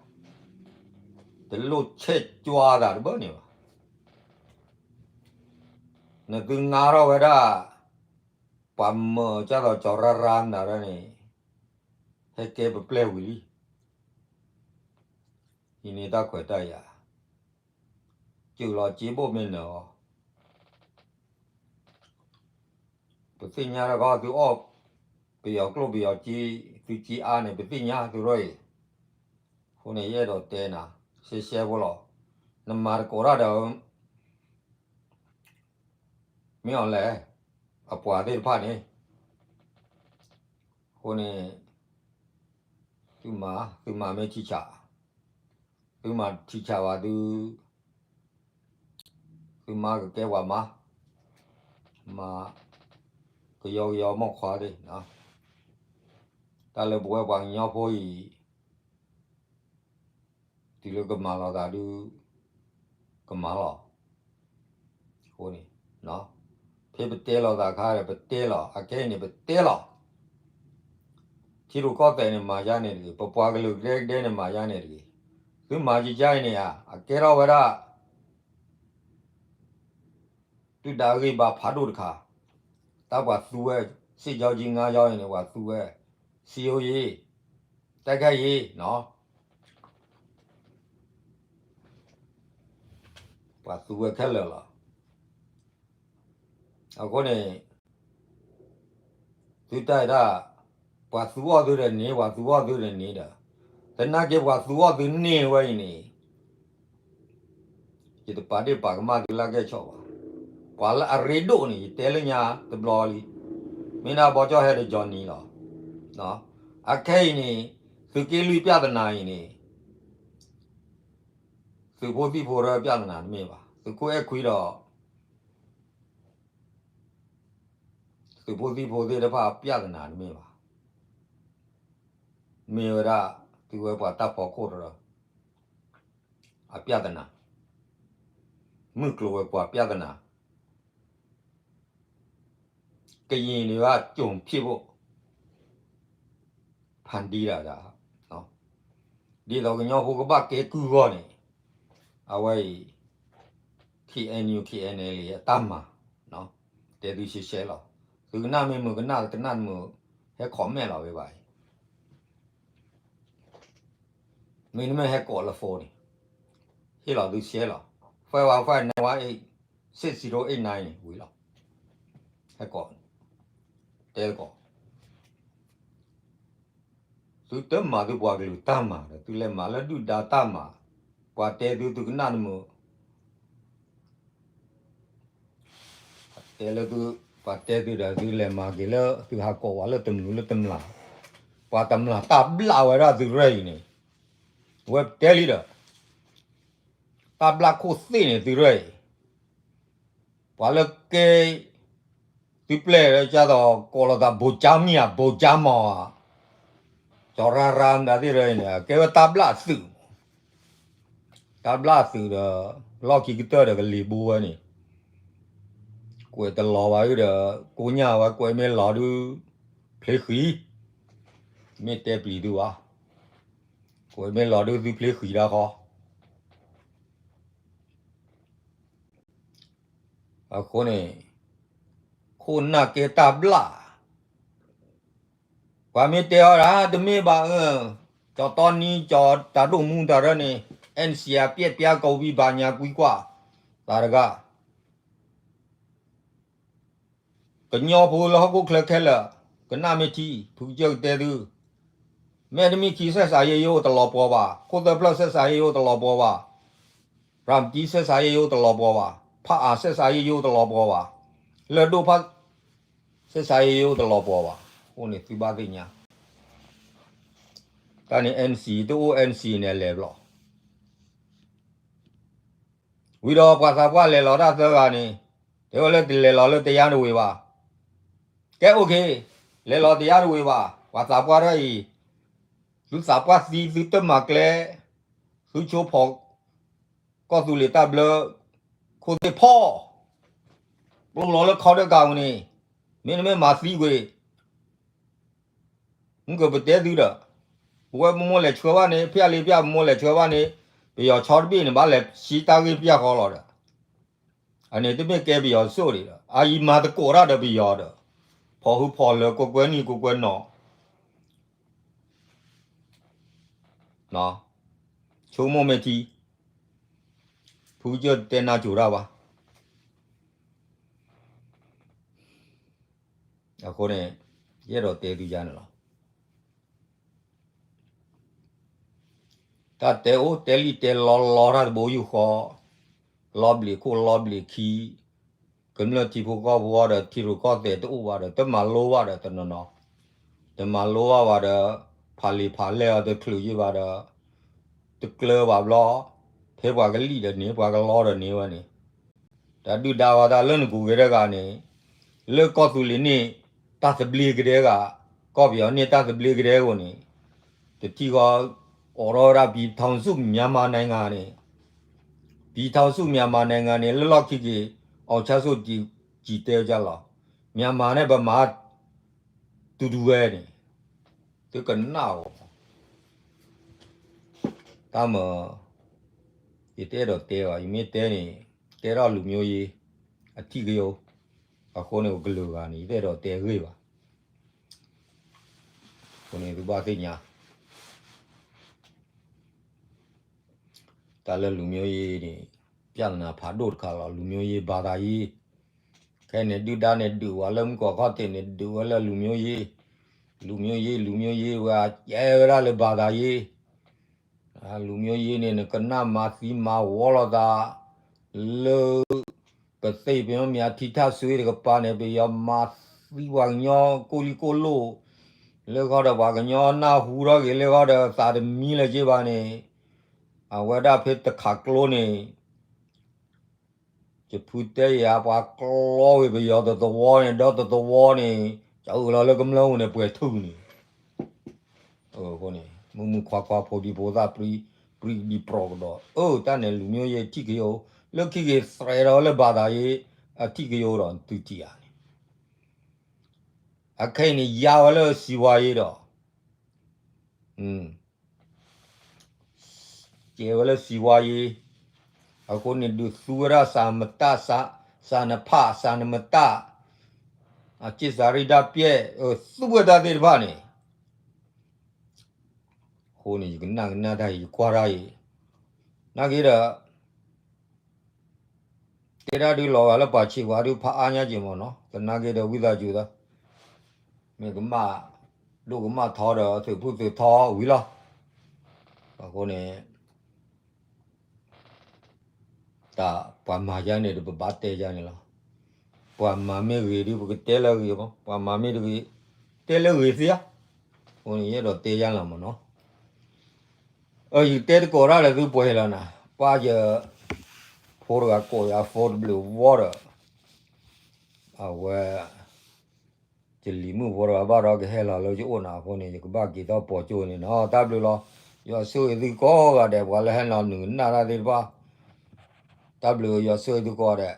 တလိၣ်ဆဲးကွၢ်သးတဘၣ်န့ၣ်ဘၣ်. နသုငါထီၣ်ဝဲဒၣ် ပှၤမၢကၢ်သိးကၠီၤရၢ်ရၢ်မတၤဒၣ်န့ၣ် ဟဲကဲပပျဲၢ်ဝံၤလံ. အံၤန့ၣ်တၢ်ခွဲးတၢ်ယာ် စူၢ်လီၤစ့ဘိၣ်မ့ၢ်နၢၤအီၤ ပသ့ၣ်ညါတခီ သုအီၣ် ပယီၤကျိၣ်ပယီၤစ့ သုစ့အါန့ၣ် ပသ့ၣ်ညါသုရၢၢ်အံၤ. အဃိန့ၣ် ယအဲၣ်ဒိးတဲနၤ ရှဲရှဲဖိလီၤ. နမၤတကိးတၢ်ဒီး မ့ၢ်အီၤလဲၣ် အပှၤသ့ၣ်တဖၣ်န့ၣ် အဃိန့ၣ် သုမၤ သုမၤမ့ၢ်ထံဆး သုမၤထံဆးဘၣ်သု သုမါကကဲပှၤမါ မၤ ကယီကယီမီၢ်ခွါသ့ၣ် တၢ်လၢပဝဲပှၤကညီဖိအံၤ တုၤလၢကမၤလီၤသးဒုး ကမၤလီၤ. အဃိန့ၣ် ဖဲပတဲလီၤသးခါဒီး ပတဲလီၤ အခဲအံၤန့ၣ် ပတဲလီၤ. ထံရူၢ်ကီၢ်သဲးန့ၣ် မၤယါန့ၣ်တဂ့ၤ, ပပှၤကလုာ်ကဒဲကဒဲန့ၣ် မၤယါန့ၣ်တဂ့ၤ. သုမၤယါအံၤန့ၣ်ဧါ အကဲထီၣ်ဝဲဒၣ် ဒုၣ်ဒါဂံၢ်ဘါဖးဒိၣ်တခါ, တၢ်ပှၤသူဝဲ စစ်ကြောင်းကြီး ငါးကြောင်း အံၤန့ၣ် ပှၤသူဝဲ စစ်ဆင်ရေး တိုက်ခိုက်ရေး ပှၤသူဝဲခဲလၢာ်လီၤ. အဃိန့ၣ် သုတၢ်အံၤဒၣ် ပှၤသူအီၣ်သုဒီးန့ၣ် ပှၤသူအီၣ်သုဒီးန့ၣ်ဒီး သနာ်က့ပှၤသူအီၣ်သုန့ၢ်ဝဲအံၤန့ၣ် ယတပာ်ဒ့ၣ်ပာ်ကမၣ်သုလၢကဲၣ်ဆိးဘၣ်. ပှၤလၢအရ့ဒိၣ်န့ၣ် ယတဲလၢညါတဘျီလံ, မ့ၢ်ဒၣ်ဘီကၠီၣ်ဟဲဒီး Johnny လီၤ. အခဲအံၤန့ၣ် သုးက့လွံၢ် ပြဿနာ အံၤန့ၣ် သုးဖိသံၣ်ဖိရၢ ပြဿနာ တမ့ၢ်ဘၣ်. သုးခိၣ်အဲၣ်ခွံဒီး သုးဖိသံၣ်ဖိသ့ၣ်တဖၣ် ပြဿနာ တမ့ၢ်ဘၣ်. မ့ၢ်ဝဲဒၣ် သုဝဲပှၤတၢ်ဖီခိၣ်တရၢ အ ပြဿနာ, မုၢ်ကျိၤဝဲၤကွာ် ပြဿနာ, ကရင်တွေက ကြုံဖြစ်ဖို့ ဖန်တီးတာဒါ, ဒ်သိးကညီဖိကဘၣ်ကဲကုၢ်အဂီၢ်န့ၣ် အဝဲအံၤ KNU KNLA အတၢ်မၤ, တဲသုရှဲရှဲလီၤ. သုကနၣ်မ့ၢ်မုာ်ကနၣ် ကနၣ်မုာ် ဟဲ comment လီၤဝဲဘၣ်အံၤ မ့တမ့ၢ်ဟဲကိးလၢ phone န့ၣ်, ဟ့ၣ်လီၤသုရှဲလီၤ. five one five nine one eight six zero eight nine န့ၣ် ဝံၤလီၤ. ဟဲကိး, တဲကိး, သုတမၤသုပှၤကလုာ်တၢ်မၤဒီး သုလဲၤမၤလၢဒုၣ်ဒါတၢ်မၤ, ပှၤတဲသုသုကနၣ်တမုာ် တဲလၢသု, ပှၤတဲသုဒီး သုလဲၤမၤက့ၤလၢ သုဟးကိးဝဲလၢတမျုးလၢတမျး, ပှၤတမျးတၢ်ဘျၣ်ဝဲဒၣ်သုရဲၣ်အံၤန့ၣ်, ဝဲတဲလံဒီး, တၢ်ဘျၣ်ခိၣ်သ့ၣ်န့ၣ်သုရဲၣ်အံၤ, ပှၤလၢကဲ သုပျဲၢ်လၢကၢ်သိးကိးလိာ်သး ဗိုလ်ချုပ်မင်းအောင် ဗိုလ်ချုပ်မောင်အောင်, ကၠီၤရၢ်ရၢ်မတၤသ့ၣ်ရဲၣ်အံၤန့ၣ် အကဲဝဲတၢ်ဘျၣ်သုး တၢ်ဘျၣ်သုးဒီး လီၢ်ခံကတၢၢ်ဒီးကလံၤဘိဝဲန့ၣ်, ကွဲးတလီၤဘၣ်ဒုဒီး ကိညၢ်ဝဲကွဲးမ့ၢ်လီၤဒု ဖျ့ဃံ, မ့ၢ်တဲပျံၤသုဘၣ်, ကွဲးမ့ၢ်လီၤဒုသုဖျ့ဃံတၢ်ဃီ, အဃိန့ၣ် ခိၣ်နၢ်ကဲတၢ်ဘျၣ် ပှၤမ့ၢ်တဲအီၤဒၣ် တမ့ၢ်ဘၣ်အၢ, ကၠီၤတီနံ ကၠီၤတၢ်ဒိၣ်မူတၢ်ရၢန့ၣ် NCA အပျဲၢ်ပြား ကိးဝံဘၣ်ညါကွံကွၢ်, သးတဂၤ, ကညီဖိလၢဟီၣ်ခိၣ်ချၢခဲလၢာ်, ကနၣ်မ့ၢ်ထံ ဖုကစၢၢ်ကတဲသု, မဲတမံၤခံ ဆက်ဆံရေးရုပ်တလီၤပှီၤဘၣ်, ခိၣ်သၢဖျၢၣ် ဆက်ဆံရေးရုပ် တလီၤပှီၤဘၣ်, ရၣ်မတံ ဆက်ဆံရေးရုပ် တလီၤပှီၤဘၣ်, ဖးအၣ် ဆက်ဆံရေးရုပ် တလီၤပှီၤဘၣ်, လၢၢ်ဒိၣ်ဖး ဆက်ဆံရေးရုပ် တလီၤပှီၤဘၣ်. အဃိန့ၣ်သုဘၣ်သ့ၣ်ညါ, တၢ်န့ၣ် NCA တအိၣ် NCA န့ၣ် အလဲၤဘျီ ဝံၤဒီးပှၤသးပှၢ်လဲၤလီၤတၢ်သၢဂၤန့ၣ်, တဲဝဲလၢတလဲၤလီၤလၢတယါတဝ့ၤဘၣ်. ကဲ OK, လဲၤလီၤတယါတဝ့ၤဘၣ်, ပှၤသးပှၢ်တၢ်အံၤ, သုသးပှၢ်သံ သုတမၤကျဲ, သုဆိဖီၣ် ကီၢ်သူလ့ၤတၢ်ဘျၢ ခိၣ်သ့ၣ်ဖီၣ်, ပျိလီၤလၢခီဒၢကၤဝံၤန့ၣ်, မ့တမ့ၢ်မၤသံကွံာ် မုၢ်ကပတဲသုဒီး, ပဝဲပမိၢ်လဲၤဆှၢဘၣ်န့ၣ် ဖျၢၣ်လ့ပျၢ်ပမိၢ်လဲၤဆှၢဘၣ်န့ၣ်, ပယီၤဆီတဘ့ၣ်န့ၣ် ဘၣ်လဲၤဆံတၢ်ဂ့ၢ်ပျၢ်ဃီလီၤဒီး, အန့ၣ်တမ့ၢ်ကဲပယီၤစိၣ်ဒံးဒီး, အအံၤမၤသကိးတၢ်ဒီးပယီၤဒီး ဖီၣ်ဟုဖီၣ်လၢၤ ကွဲကွဲနံၣ်ကွဲကွဲနီၤ, ဆိကမိၣ်မ့ၢ်ထံ, ဖုကစၢၢ်တဲနါစိၤတၢ်ဘၣ်. အဃိန့ၣ် ယအဲၣ်ဒိးတဲသုယါန့ၣ်လီၤ. တၢ်တဲအိၣ်တဲလံတဲလီလီတၢ်တဘိယူၢ်ဃီ, လီဘျံးခိၣ်လီဘျံးခံ, ကမျၢၢ်ထံဖိကီၢ်ဖိဒီးထံရူၢ်ကီၢ်သဲးတအိၣ်ဘၣ်ဒီး တမၤလိဘၣ်ဒီးတနီၤနီၤ, တမၤလိဘၣ်ဘၣ်ဒီး ဖးလံာ်ဖးလဲၢ်အီၤတချုးယံာ်ဘၣ်ဒီး တကျၢၤဘၣ်ဘျီ, ဖဲပှၤကလံၣ်ဒီးန့ၣ် ပှၤကလီဒီးန့ၣ်ဝဲန့ၣ်, တၢ်ဒုၣ်ဒါဝဲတၢ်လၢနကူၤက့ၤတဂၤန့ၣ်, လၢကီၢ်သူလ့ၤန့ၣ် တၢ်သဘျ့ကဒဲဂၤ, ကီၢ်ပယီၤန့ၣ်တၢ်သဘျ့ကဒဲဂၤန့ၣ်, တထံၣ်ဃီ အိးထီၣ်ဝဲဒၣ် ပြည်ထောင်စုမြန်မာနိုင်ငံန့ၣ်, ပြည်ထောင်စုမြန်မာနိုင်ငံန့ၣ် လၢလီၢ်ခံက့ၤ အောင်ဆန်းစုကြည်တဲဝဲဒၣ်လီၤ, မြန်မာနဲ့ဗမာ တူတူဝဲန့ၣ်, သုကနၣ်အီၤ တၢ်မၤ, ယတအဲၣ်ဒိးတဲဘၣ်, ယမ့ၢ်တဲန့ၣ် တဲထီၣ်လူမျိုးရေး အထံၣ်ကယိ, အဃိန့ၣ် ပကလုာ်ဂၤန့ၣ် ယတအဲၣ်ဒိးတဲအဂ့ၢ်ဘၣ်. အဃိန့ၣ် သုဘၣ်သ့ၣ်ညါ တၢ်လၢလူမျိုးရေးန့ၣ် ပြဿနာဖးဒိၣ်တခါလီၤ, လူမျိုးရေး ဘာသာရေး, ခဲအံၤန့ၣ် ဒုၣ်ဒါန့ၣ်ဒုးဝဲလၢမုၢ်ကီၢ်ခီၣ်ထံးန့ၣ် ဒုးဝဲလၢလူမျိုးရေး, လူမျိုးရေး လူမျိုးရေး ဝဲကဲဝဲဒၣ်လၢ ဘာသာရေး, လူမျိုးရေးန့ၣ် နကနၣ်မၤသံမၤဝီလိာ်သး လၢ ပသ့ၣ်ပညီမ့ၢ်အထံထၣ်စွ့တကပၤန့ၣ် ပယီၤမၤသံပှၤကညီကိၣ်လံၣ်ကိၣ်လိၣ်, လၢဃီဒီးပှၤကညီနၢ်ဟူထီၣ်က့ၤလၢဃီဒီးသးတမံလၢၤက့ဘၣ်န့ၣ်, အဝဲဒၣ်ဖဲတခးကျိန့ၣ် ယဖုတဲယၤ ပှၤကျီဝံၤပယီၤတသဝီန့ၣ် ဒီတသဝီန့ၣ် ကအုးလီၤလၢကမျၢၢ်ပူၤန့ၣ် ပှဲၤထူၣ်န့ၣ်, အဃိန့ၣ် မုၢ်မုၢ်ခွါခွါ ဖိဒံဖိသၣ် ပြံဒံပြီကဒီး အၢ တၢ်န့ၣ် လူမျိုးရေး အထံၣ်ကယိ, လၢခံက့ၤသရဲးဒီးလၢ ဘာသာရေး အထံၣ်ကယိဒီး သုထံၣ်ဧါန့ၣ်, အခဲအံၤန့ၣ် ယါဝဲလၢ စီးပွားရေး ဒီး ကဲဝဲလၢ စီးပွားရေး, အဃိန့ၣ် ဒုးသူဝဲဒၣ် စာမတတ်, စာနှစ်ဖတ်, စာနှစ်မတတ်, အကျင့်စာရိတ္တပျက်, သူဝဲတၢ်သ့ၣ်တဖၣ်န့ၣ်, အဃိန့ၣ် ယကနၣ်ကနၣ်တၢ်အံၤ ယကွၢ်တၢ်အံၤ, နာ်က့ဒီး တဲဒၣ်ဒုးလီၤဂာ်လၢပှၤဆံးပှၤဒုးဖးအါညါက့ၤမ့ၢ်နီၤ, သနာ်က့ဒီးဝံသးစူၤသး, မ့ၢ်ကမၣ်ဒိၣ်ကမၣ်ထီဒီး သုးဖုသုးထီဝံၤလီၤ. အဃိန့ၣ် တၢ်ပှၤမၤယါန့ၣ်ဒီး ပဘၣ်တဲယါန့ၣ်လီၤ. ပှၤမၤမ့ၢ်ဂ့ၤဒုး ပကတဲလၢအဂ့ၤမး, ပှၤမၤမ့ၢ်တဂ့ၤ တဲလၢအဂ့ၤသ့ဧါ. အဃိန့ၣ် ယအဲၣ်ဒိးတဲယါလီၤမ့ၢ်နီၤ. အၢ ယတဲတကိးတၢ်လၢသုပှဲၤလီၤနၤ, ပၢ်ယ ဖိတဂၤကိးယၤ phone တဘျုးဝီဒီး အဝဲ ယလံၤမုၣ်ဖိတဂၤဘၣ်ဒီး ကဟဲလီၤလၢယအိၣ်နၤအဃိန့ၣ် ယကဘၣ်က့ၤထီၣ်ပိာ်ကၠိန့ၣ်နီၤ. တၢ်ဘျုးလီၤ. ယွၤဆိၣ်ဂ့ၤသုကိးဂၤဒဲး ပှၤလၢဟဲနီၤနုာ်ကနၣ်တၢ်သ့ၣ်တဖၣ်, တၢ်ဘျုး ယွၤဆိၣ်ဂ့ၤသုကိးဂၤဒဲး.